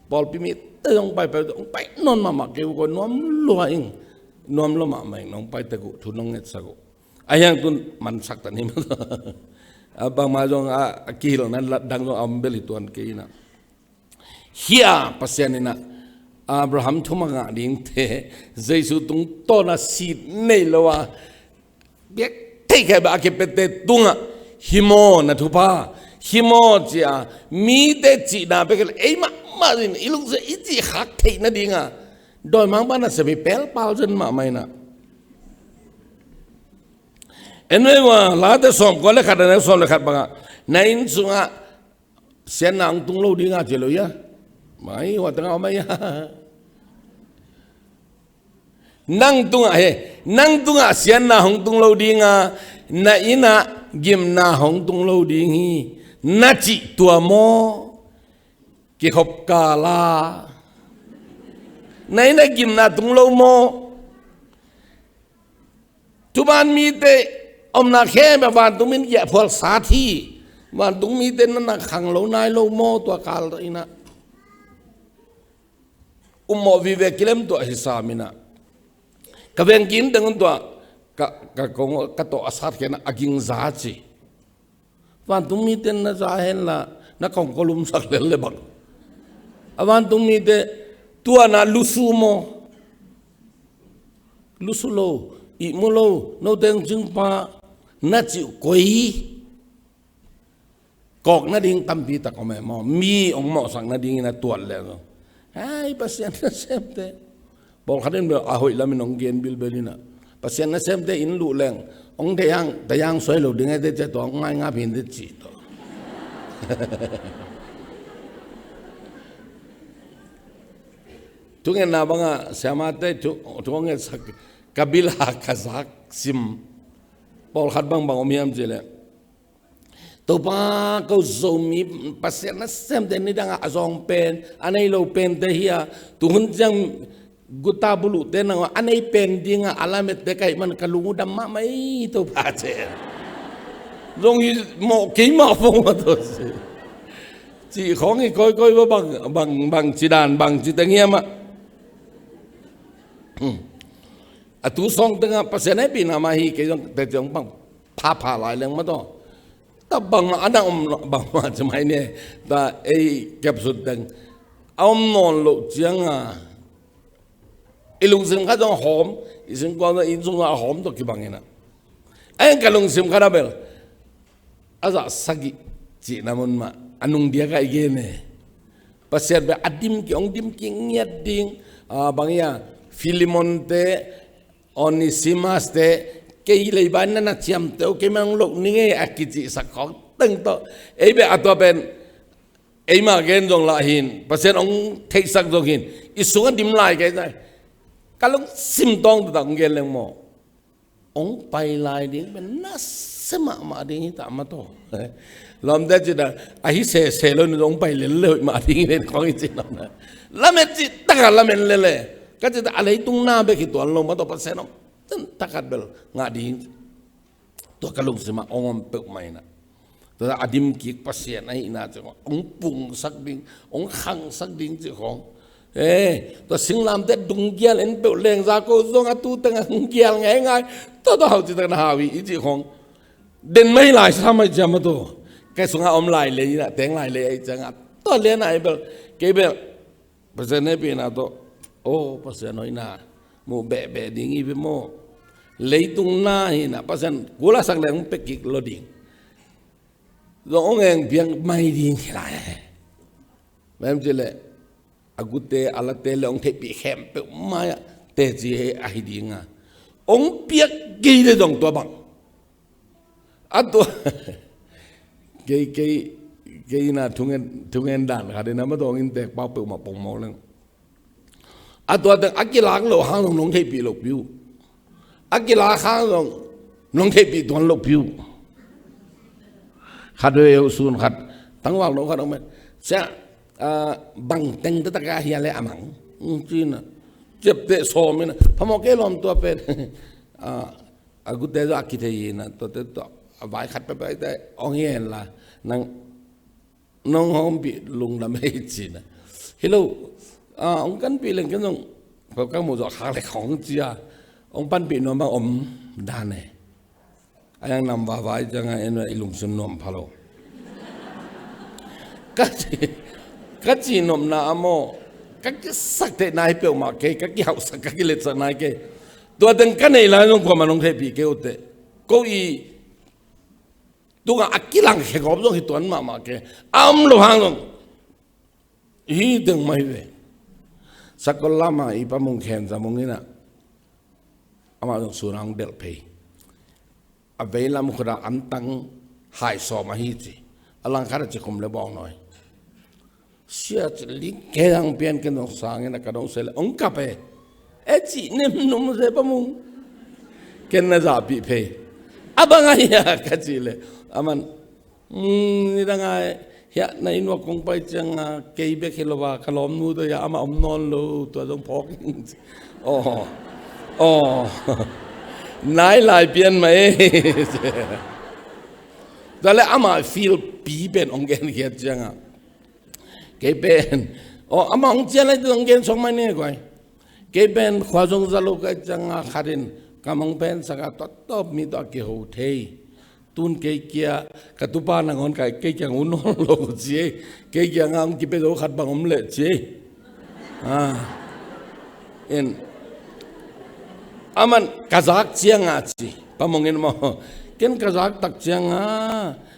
Pawlpi mite zong paipai, zong pai nawn mahmah kei uh, koi nuam lua ing. Nuam lua mahmah ing, nong pai tek uh, thu nong ngetsak uh. A hiang tun mansak ta ni mah. A bangmah zong a, a kihilhna lat dang zong a om bel hi tuan kei ina. Hia Pasian ina Abraham thumang ngah dingte, Jesu tungtawna sit nei lo a, biak thei khia beh a kipete tungah, hi maw na thupha, hi maw cia, mite cihna bek le, ei mahmah zin, i lungsia i cih khak theih nadinga, dawimangpa nasem hi pelpal zen mahmah ina. En vei ua, Late sawmkua le khat, a neu sawm le khat bangah, na inn sungah siatna hong tung lo dinga ci lo hia. Mai hua tengah om a hia. Nang tungah he, nang tungah siatna hong tung lo dinga, na inn ah gimna hong tung lo ding hi, na cih tua maw? Kikhop kal a, na inn ah gimna tung lo maw? Thuman mite omna khempeuh vantung min giahphual sat hi. Vantung mite nana khang lo nai lo maw tua kal ina? Ummawh vive kilem tuah hi sam ina. Ka veng kim teng un tua ka, ka kong, ka tawh a sat khena a gingza ci. Vantung mite na za henla, na kong kolumsak lel le bang. A vantung mite tua na lusu maw? Lusu lo, ihmu lo, note hong cingpa, na cih uh koi. Kawk nading tampi tak om e maw? Mi hong mawhsak nadingin a tuat leh. Ai, Pasian nasemte. Pawlkhat in bel a hoih lamin hong gen bilbel ina. Pasian nasemte inn luh leng, hong tayang, tayang suai lo ding e te cia tua hong ngaingap hin te cih tawh. Thungetna bangah siamate thu, thu hong ngetsak, ka bil a ka zak sim. Pawlkhat bangbang om hiam cih leh, Topa, ko Zomi Pasian nasemte nidangah a zawng pen, a nei lo pente hi a, tuhun ciang guta buluhte nangah a nei pen dingah a lamette ka hih man ka lung uh dam mahmah ei Topa ci. Zong hi mawh kei mah pong mah tawh ci. Cih khawng hi kawikawi va bang, bang, bang ci dan, bang ci teng hiam ah. A tu sawng tengah Pasian hehpihna mah hi kei zong teci hong pang phapha lai leng mah tawh. Ta bangmah a na om bangmah ci mai ni. Ta ei kepsut teng a om nawn loh cianga i lungsim khat zong hawm, i singkuang zong inn sung zong a hawm tawh kibang ina. A eng ka lungsim khat a bel a zah sagih cihna mun mah a nung diakah i gen e. Pasian bel a dim kik, hong dim kik ngiat ding. A, bang ia, Filemonte, Onesimaste, kei leiba in na na ciamteh uh, kei man hong loh ning ei a kicihsak khawng teng tawh. Ei bel a tua pen eimah gen zong lah hin, Pasian hong theihsak zong hin, i sungah dim lai kei zai. Ka lungsim tawng taktak hong gen leng maw? Hong pai lai ding pen nasia mahmah ding hi ta mah tawh. Lawmte cih ta, a hi sese lo in hong pai lel le hoih mah ding hi pen khawng hi cih lam na. Lamet cih takah lamen lele. Ka cih ta a leitung na bek hi tuan lo mah tawh Pasian hong ten takat bel ngah ding. Tua ka lungsim ah hong om peuhmah ina. Tua a dim kik Pasian ahihna cih khawng hong pungsak ding, hong khangsak ding cih khawng. Eh, tua singlamteh dung gial en peuh leng za ko zong a tu tengah hong gial ngeingai. Tua tua hau cih tengah na hau hi i cih khawng. Den mai lai sa mai ciam a tua. Kei sungah om lai lei ina, teng lai lei ai ciangah. Tua lian ai bel, kei bel Pasian hehpihna tawh, aw, Pasian hoihna muh behbeh ding hi ve maw? Leitung na hi na, Pasian kulasak leng hong pia kik lo ding. Zong hong eng piang mai ding hi lai. Mem ci le, a gute a late le hong theihpih khempeuh mai-ah teci ahi dinga, hong piak kei le zong tua bang. A tua kei, kei, kei ina thungen, thungen dan khat ina ma dong in tek pau peuhmah pongmawk leng. A tua teng a kilak loh hang zong nong theihpih lohpi uh. A kilak hang zong nong theihpih tuan lohpi uh. Khat ve uh sun khat tangval no khat hong met. Sia, ah, bang teng te taka hia le a mang. Cina. Ciapteh sawm ina. Phamawh kei lawm tua pen. Ah, a gute zo a kithei ina. Tua te tua. A vai khat pepe te. Ong hien la. Nang nong hong pi lungdam hei cina. Hi lo, ah, hong kanpih leng ken zong, ko ka mu zo khak le khong cia. Hong panpih nuam bang om dan e. A yang nam vavai cianga en i lungsun nuam pha lo. Ka ci, ka ci nopna a maw, ka kisak theihna hi peuhmah kei, ka kihauhsak, ka kiletsak nai kei. Tua teng ka neih lai zong kuamah nong theihpih kei uh teh. Ko i tunga a kilang khekawp zong hi tuan mahmah ke. A om lo hang zong hi deng mah hi ve. Sakol lama i pamung khen zamung ina. Amah zong suna hong delh phei. A veilam khuta antang hai sawm ahi ci. A langkhat a ci khum le bawng nawi. Sia ci ling kei ang pian ken zong sangin a ka dong se le ong kap e. E ci nem num se pamung. Ken na zahpih phei. A bang a hia ka ci le. Aman, mm, ni dang a hia na inn uah kong pai cianga kei bek hi lo a ka lawmnu tua hia amah om nawn lo tua zong phawk. Aw. Aw. Nai lai pian mah e. Tua le amah feel pi pen ong gen khiat cianga. Kei pen, aw, amah hong cian lai tawh hong gen suak mai ni guai. Kei pen khua zong za lo ka cianga khatin ka mong pen saka tawtawp mi tawh a kiho thei. Tun kei kia ka tupa nangawn ka kei kiang un nawn lo ci ei. Kei kianga hong kipia zo khat bang om leh ci ei. Ah. In. Aman ka zak cianga ci. Pamongin maw. Ken ka zak tak cianga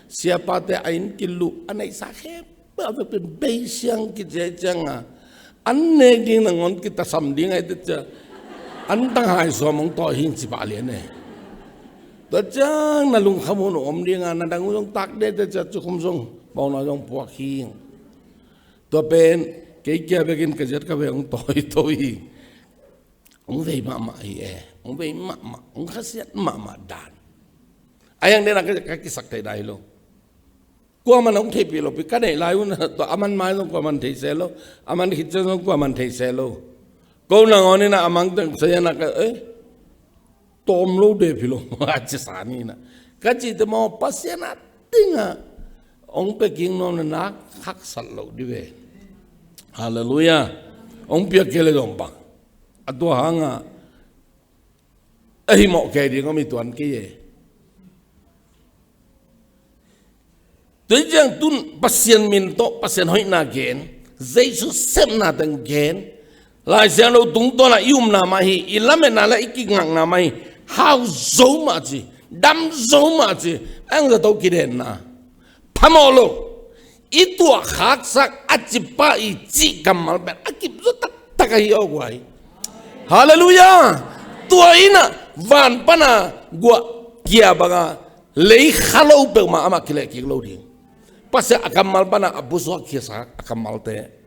siapate a inn kiluh a neihsa khem peuh a vekpi in beisiang kici cianga an nek ding nangawn kitasam ding ahi te cia. An tanghai suam hong tawi hi ci pah lian e. Tua ciang na lungkham hun uh om dinga na dang uh zong tak de te cia cikhum zong bawngna zong puak hi. Tua pen kei kia bekin ka ziat ka ve hong tawi tawi hi. Hong vei mahmah hi e. Hong vei mahmah, hong khasiat mahmah dan. A yang dena ka kisak thei dai lo. Kuaman hong theihpih lopi ka neih lai un tua aman mai zong kuaman thei se lo. Aman khit ciang zong kuaman thei se lo. Ko nangawn ina amang teng sayan a ka, eh, tawm lo de phi lo a ci sa ni na. Ka ci te maw Pasian a dinga hong pia kik nuam na nak haksat lo di ve. Halleluia. Hong piak kei le zong bang a tua hanga a himawh kei ding om i tuan kei e. Tua hi ciang tun Pasian min tawh Pasian hoihna gen, Jesu sepna teng gen, Lai Siangtho tungtawnah i upna mah hi, i lametna le i kingakna mah hi. Hau zo mah ci, dam zo mah ci. A ang zato kidenna phamawh lo. I tuah khaksak a cipa i cih kammal pen a kipzo taktak ahi aw guai. Halleluia. Tua ina van pana guah kia banga lei kha lo peuhmah amah kileh kik lo ding. Pasian a kammal pana a pusuak khiasa a kammalte.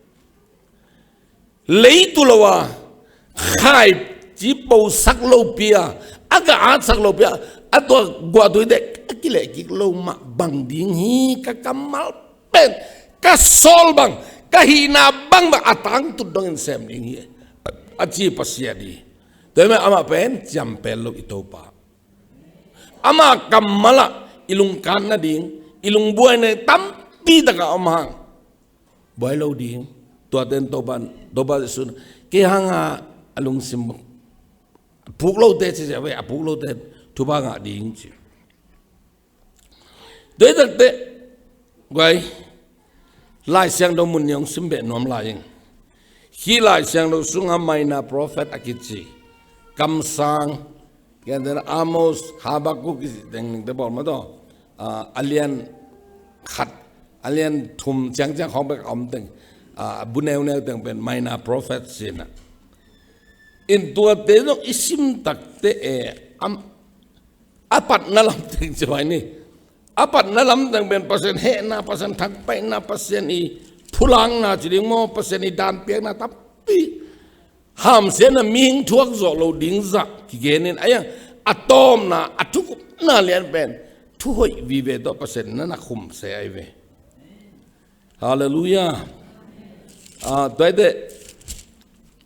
Leitu lo a khai ci posak lo pia a ka atsak lo pia a tua guahtuite a kileh kik lo mah bang ding hi ka kammal pen ka sawl bang ka hihna bang bang a tangtut dongin sem ding hi. A ci Pasian hi. Tua hi mah amah pen ciampel lo i Topa. Ama kammalah i lungkatna ding i lungbuaina tampi taka om hang buai lo ding. Tuaten Topan Topa Jesu kei hanga a lungsim a puk lote ci cia ve a puk lote thupha ngah ding ci. Tua hi takte guai Lai Siangtho mun ni hong simbeh nuam lai ing. Hih Lai Siangtho sunga maina prophet a kici kamsang kian tena Amos, Habakuk kici teng ningte bawl mah tawh a lian khat a lian thum ciangciang khawng bek a om teng a, bu neuneu teng pen minor prophets ci-in ah. In tuate zong i sim takte e, am, a patna lam teng ci vai ni. A patna lam teng pen Pasian hehna, Pasian thangpaihna, Pasian i phulangna ci ding maw, Pasian i danpiakna tampi, hamsiatna, mihing thuak zawh lo ding zah kigenin, a iang a tawpna, a thukupna lian pen thu hoih vive tawh Pasian na na khumse ahi ve. Halleluiah. Ah, tuaite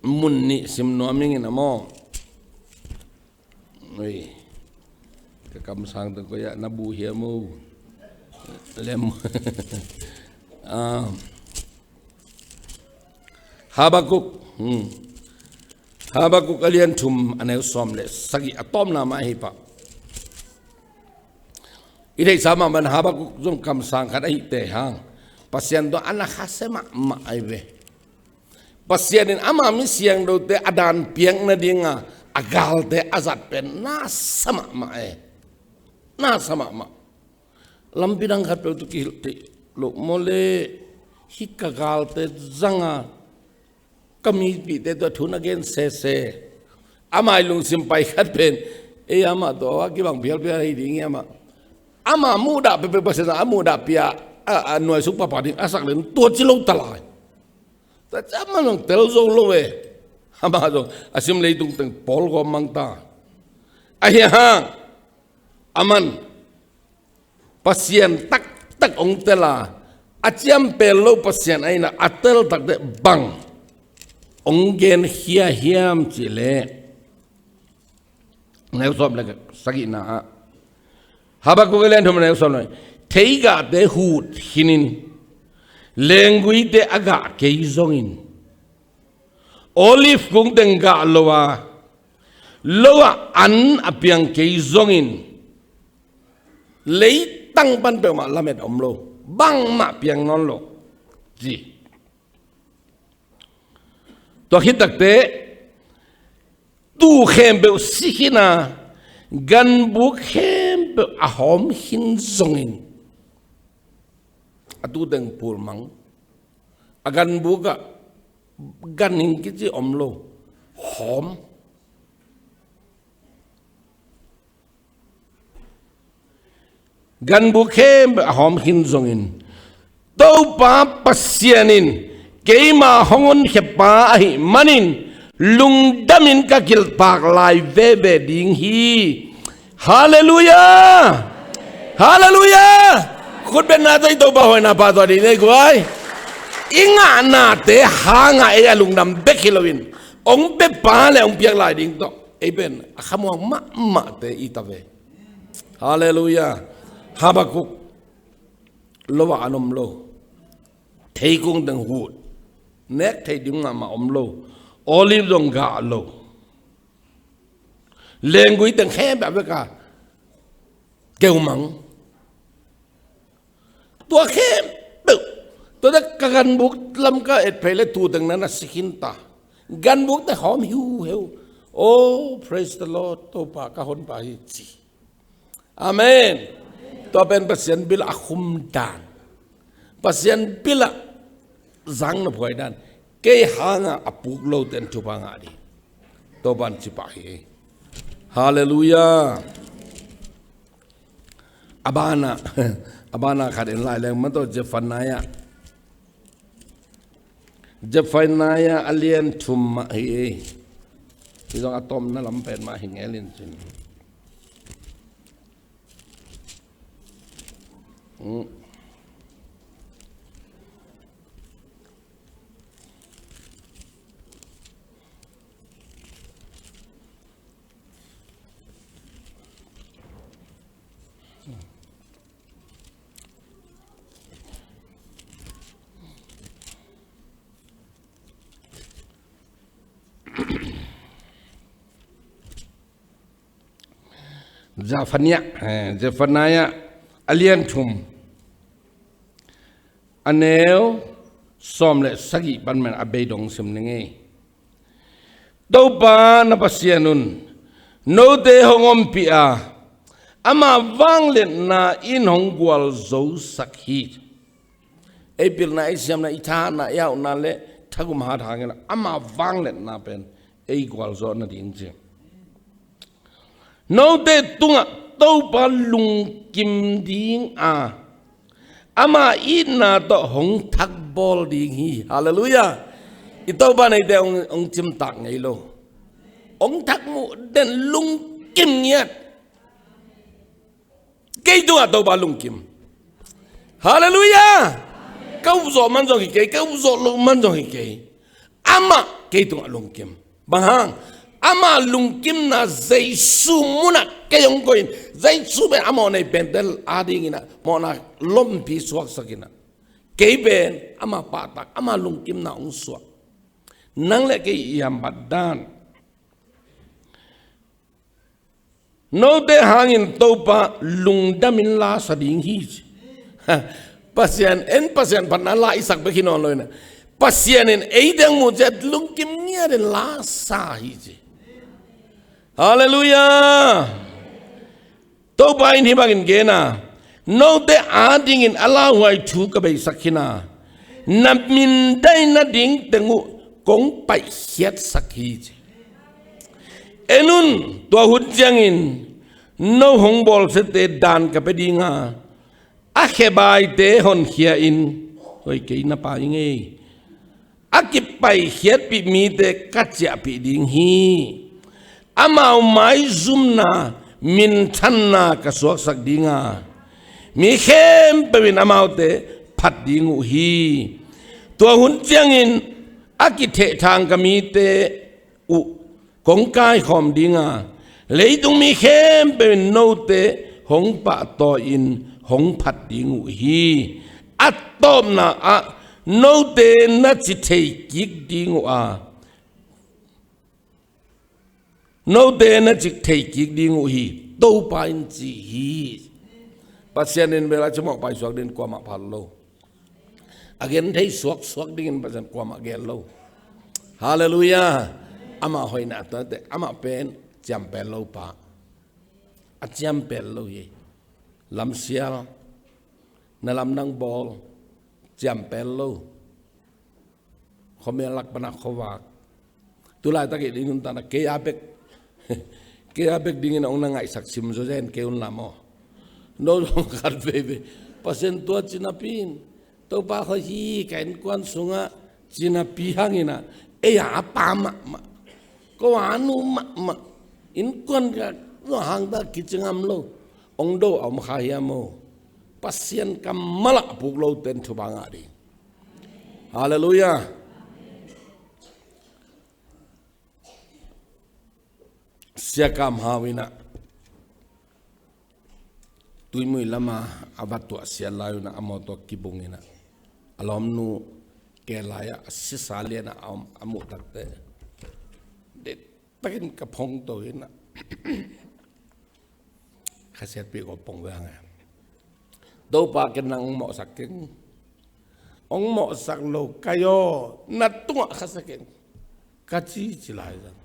mun nih sim nuam ing in a maw. Ui. Ka kamsang teng koi ah na bu hiam o. Lem. Ah. Habakuk. Hmm. Habakuk a lian thum a neu sawm le sagih a tawpna mah ahi pah. I theihsa mah bang Habakuk zong kamsang khat ahi teh hang, Pasian tawh a na khasia mahmah ahi ve. Pasian in ama mi siangthote a danpiak nadinga a galte a zat pen na sa mahmah e. Na sa mahmah. Lampi dang khat peuh tawh kihilh theih loh maw le, hih ka galte zanga ka mipihte tawh thu na gen sese. Amah i lungsim pai khat pen, ei, amah tawh a kibang phialphial hi ding hi amah. Amah muhdah peuhpeuh Pasian a muhdah pia, a, a nuaisuk papa ding a sak len tua ci lo ta lai. Tua ci amah zong tel zo lo e. Amah zong a sim leitung teng pawl gawm mang ta. Ahi hang, aman Pasian taktak hong tel a, a ciampel lo Pasian a ina a tel takte bang hong genkhia hiam cih leh, neu sawm le sagihna ah, Habakuk a lian thum neu sawm le, theigahte hut khinin, lengguite a gah kei zongin, olive kung teng gah lo a, lo ah an a piang kei zongin, leitang pan peuhmah lamet om lo, bangmah piang nawn lo, ci. Tua khit takte, tuu khempeuh si khin a, ganbuk khempeuh a hawm khin zongin, a tuu teng pulmang, a ganbuk ah ganhing kici om lo, hawm. Ganbuk khempeuh a hawm khin zongin, Topa Pasian in keima hong honkhia pa ahih manin, lungdamin ka kilpak lai veve ding hi. Halleluiah! Halleluiah! Khutbetna tawh i Topa hoihna pahtawi dih nei guai. I ngahnate hangah ei a lungdam bek hi loin, hong pia pa le hong piak lai ding tawh ei pen a khamuang mahmahte i ta ve. Halleluiah. Habakuk, lo ah an om lo. Theikung teng hut, nek theih ding mahmah om lo. Olive zong gah lo. Lenggui teng khempeuh a vek a keumang. Tua khempeuh, tua teh ka ganbuk lam ka et phei le tuu teng na na si khin ta. Ganbuk teng hawm hiuheu. Oh, praise the Lord, Topa ka honpa hi ci. Amen. Tua pen Pasian bil a khum dan, Pasian bil a zang na phuai dan. Kei hanga a puk lote in thupha ngah dih, Topan ci pah hi. Halleluiah. A bana, a bana khat en lai leng mah tawh, Zephaniah. Zephaniah a lian thum mah hi ei. Hi zong a tawpna lam pen mah hi ngel in cin. Hmm. Zephaniah, eh, Zephaniah a lian thum, a neu sawm le sagih pan men a bei dong sim ning ei. Topa na Pasian un note hong ompih a, ama vangliatna in hong gualzosak hi. ei pilna, ei siamna, i thahatna, i auhna le thagum hat hangin ama vangliatna pen ei gualzawh nading ci. Note tungah Topa lungkim ding a, ama itna tawh hong thakbawl ding hi. Halleluiah. I Topa neite hong, hong cimtak ngei lo, hong thakmuh den, lungkim ngiat. Kei tungah Topa lungkim. Halleluiah. Ka upzawh man zong hi kei, ka upzawh lo man zong hi kei. Amah kei tungah lungkim. Bang hang? Ama lungkimna Jesu munah kei hong koih in, Jesu pen a mawhnei pente adingin ah mawhna lompi suaksak in ah, kei pen ama pahtak, ama lungkimna hong suak. Nang le kei i hambat dan. Note hangin Topa lungdamin lasa ding hi ci. Pasian en, Pasian phatna la i sak bek hi nawn lo in ah, Pasian in ei deng mu ciat lungkim ngiatin lasa hi ci. Halleluiah. Topa in hih bangin gen a, note adingin a lauhuai thu ka beisak hi na, na mindaina ding teng uh kong paihkhiatsak hi ci. En un, tua hun ciangin no hong bawlsiate dan ka pia ding a, a khebaite honkhia in, hoi, kei na pa i ngei, a kipaikhiatpih mite ka ciahpih ding hi. Amau maizumna, minthanna ka suaksak ding a, mi khempeuh in amaute phat ding uh hi. Tua hun ciangin a kithehthang ka mite uh kong kaikhawm ding a, leitung mi khempeuh in note hong pahtawi in hong phat ding uh hi. A tawpna ah note na ci thei kik ding uh a, note na ci thei kik ding uh hi, Topa in ci hi. Pasian in bel a cimawh paisuak dingin kuamah phal lo. A gen thei suaksuak dingin Pasian kuamah gen lo. Halleluiah. Amah hoihna tuate, amah pen ciampel lo pa. A ciampel lo hi. Lamsial, na lamdang bawl, ciampel lo. Khuamial lak pana khuavak. Tulaitak i nuntakna kei a bek, kei a bek dingin hong na ngaihsak sim zawzen kei un la maw. No zong khat veivei Pasian tua ci napi in, Topa, khawi hi ka innkuan sungah ci napi hangin ah, ei a pa mahmah, ko a nu mahmah, innkuan ka hangta kici ngam lo, hong do a om kha hiam aw? Pasian kammal ah a puk lote in thupha ngah ding. Halleluiah. Sia Kam Hau in ah Tuimui lamah a va tuahsiat lai un ah a mawtaw kibung in ah a lawmnu ke lai-ah a sisa lianah a om, a muh takte dettakin ka phongto in ah, khasiatpih ko pong ve hang e. Topa, ken nang hong mawhsak keng. Hong mawhsak lo ka hi aw, na tungah khasia keng, ka ci ci lai zang.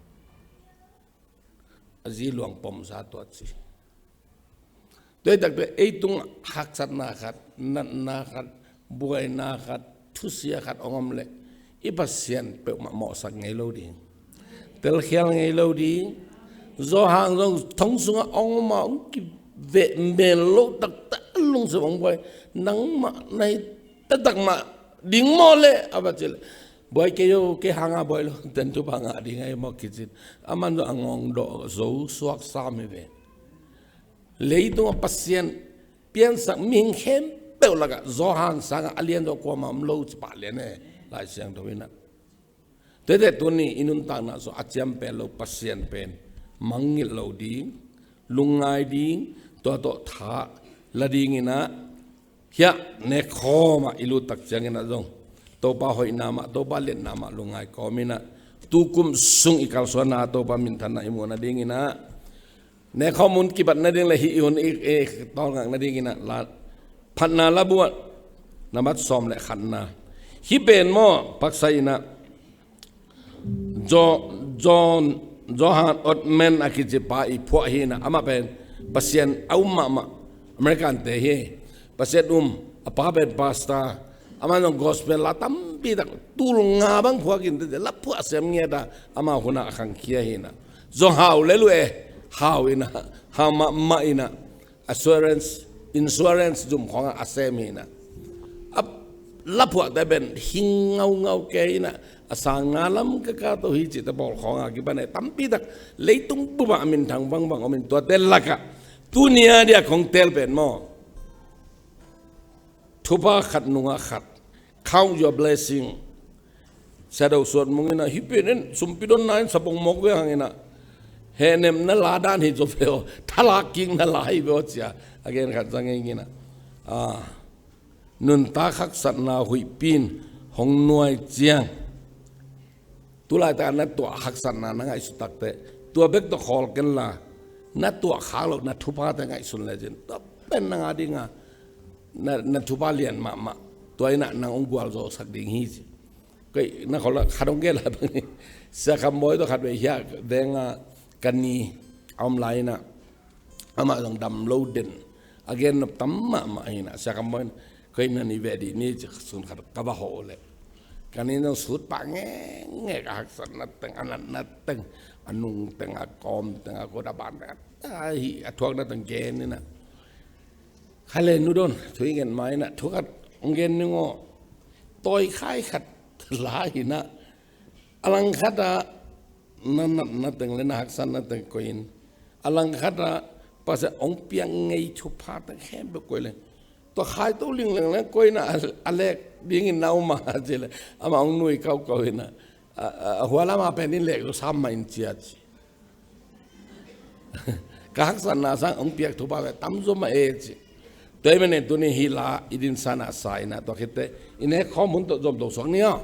A zi luang pomsa tua ci. Tua hi takte ei tungah haksatna khat, natna khat, buaina khat, thusia khat hong om leh i Pasian peuhmah mawhsak ngei lo ding. Telkhial ngei lo ding. Zawhang zong thong sungah hong om a, hong kiveh mel lo taktak, lungsim hong buai. Nangmah na hi taktak mah ding maw leh, a va ci leh, buai kei aw, kei hanga buai lo, ten thupha ngah ding ahi maw kicin. Aman zong a ngawng dawh zo suak sam hi ve. Leitungah Pasian piansak mihing khempeuh lakah Zawhang sangah a lian zaw kuamah om lo ci pah lian e, Lai Siangtho in ah. Tuate tuni i nuntakna sungah a ciampel lo Pasian pen mangngilh lo ding, lungngai ding, tua tawh tha la dingin ah, hiah nekkhawm ah i lut tak ciangin ah zong Topa hoihna mah, Topa liatna mah lungngai kawmin ah, tukum sung i kalsuanna Topa minthanna i muh nadingin ah, nekkhawm hun kibat nading le hih hun i, i tawlngak nadingin ah la, Phatna labu ah nambat sawm le khatna. Hih pen maw, paksa in ah Jo-, John, Johan Oatman a kici pa i phuah hi in ah, amah pen Pasian a um mahmah American-te hi. Pasian um, a pa pen pastor, Amah zong gospel la tampi tak tul nga bang phuak in tete, la phuah sem ngiat a, amah hun ah a khangkhia hi in ah. Zong hau le lu e, hau in ah, hau mahmah in ah, assurance, insurance zum khawng ah a sem hi in ah. A la phuahte pen hing ngaungau kei in ah, a sang na lam ka ka to hi cihte pawl khawng a kipan e tampi tak leitung bup ah a minthang bangbang om in tuate lak ah tuni a dia kong tel pen maw, thupha khat nungah khat. Count your blessing. Shadow suat mung in ah, hih pen in sumpi donna in sapong mawk ve hang in ah, hehnemna la dan hi zaw ve aw, thalak kikna la hi ve aw ci a, a gen khat zang ing in ah. Ah, nuntak haksatna huihpi in hong nuai ciang, tu laitak na tuah haksatna na ngaihsut takteh, tua bek tawh khawl ken la, na tuah khak loh na thuphate ngaihsun lecin, tua pen nang a ding a na, na thupha lian mahmah. Tua in ah nang hong gualzawhsak ding hi ci. Kei na khawl a khat hong gen lai bang hi. Sia Kham Bawi tawh khat vei hiah veng a ka ni a om lai in ah, amah zong dam lo den, a gen nop tam mahmah hi in ah, Sia Kham Bawi in, koi na ni veh dih ni ci, sun khat ka va hawh leh, ka ni zong sut pah ngekngek, a haksatna teng, a natna teng, a nung teng, a kawm teng, a kut a ban teng, a hi a thuakna teng gen in ah, kha le nu dawn thu i ngen ma in ah, thu khat hong gen ning aw. Tawi khai khat la hi in ah, a lang khat ah na natna teng le na haksatna teng koih in, a lang khat ah Pasian hong piak ngei thupha teng khempeuh koih leng, tua khai to lingleng leng koih in ah, a lek dingin na um a ci leh, amah hong nui kaukau in ah, a, a, a hua lam a pen in lek lo sam mah in ci a ci. Ka haksatna sang hong piak thupha ve tamzaw mah e ci. Tua ahih manin tuni hih la i dinsan a sa in ah, tua khitteh i nek khawm hun tawh zom to suak ni aw.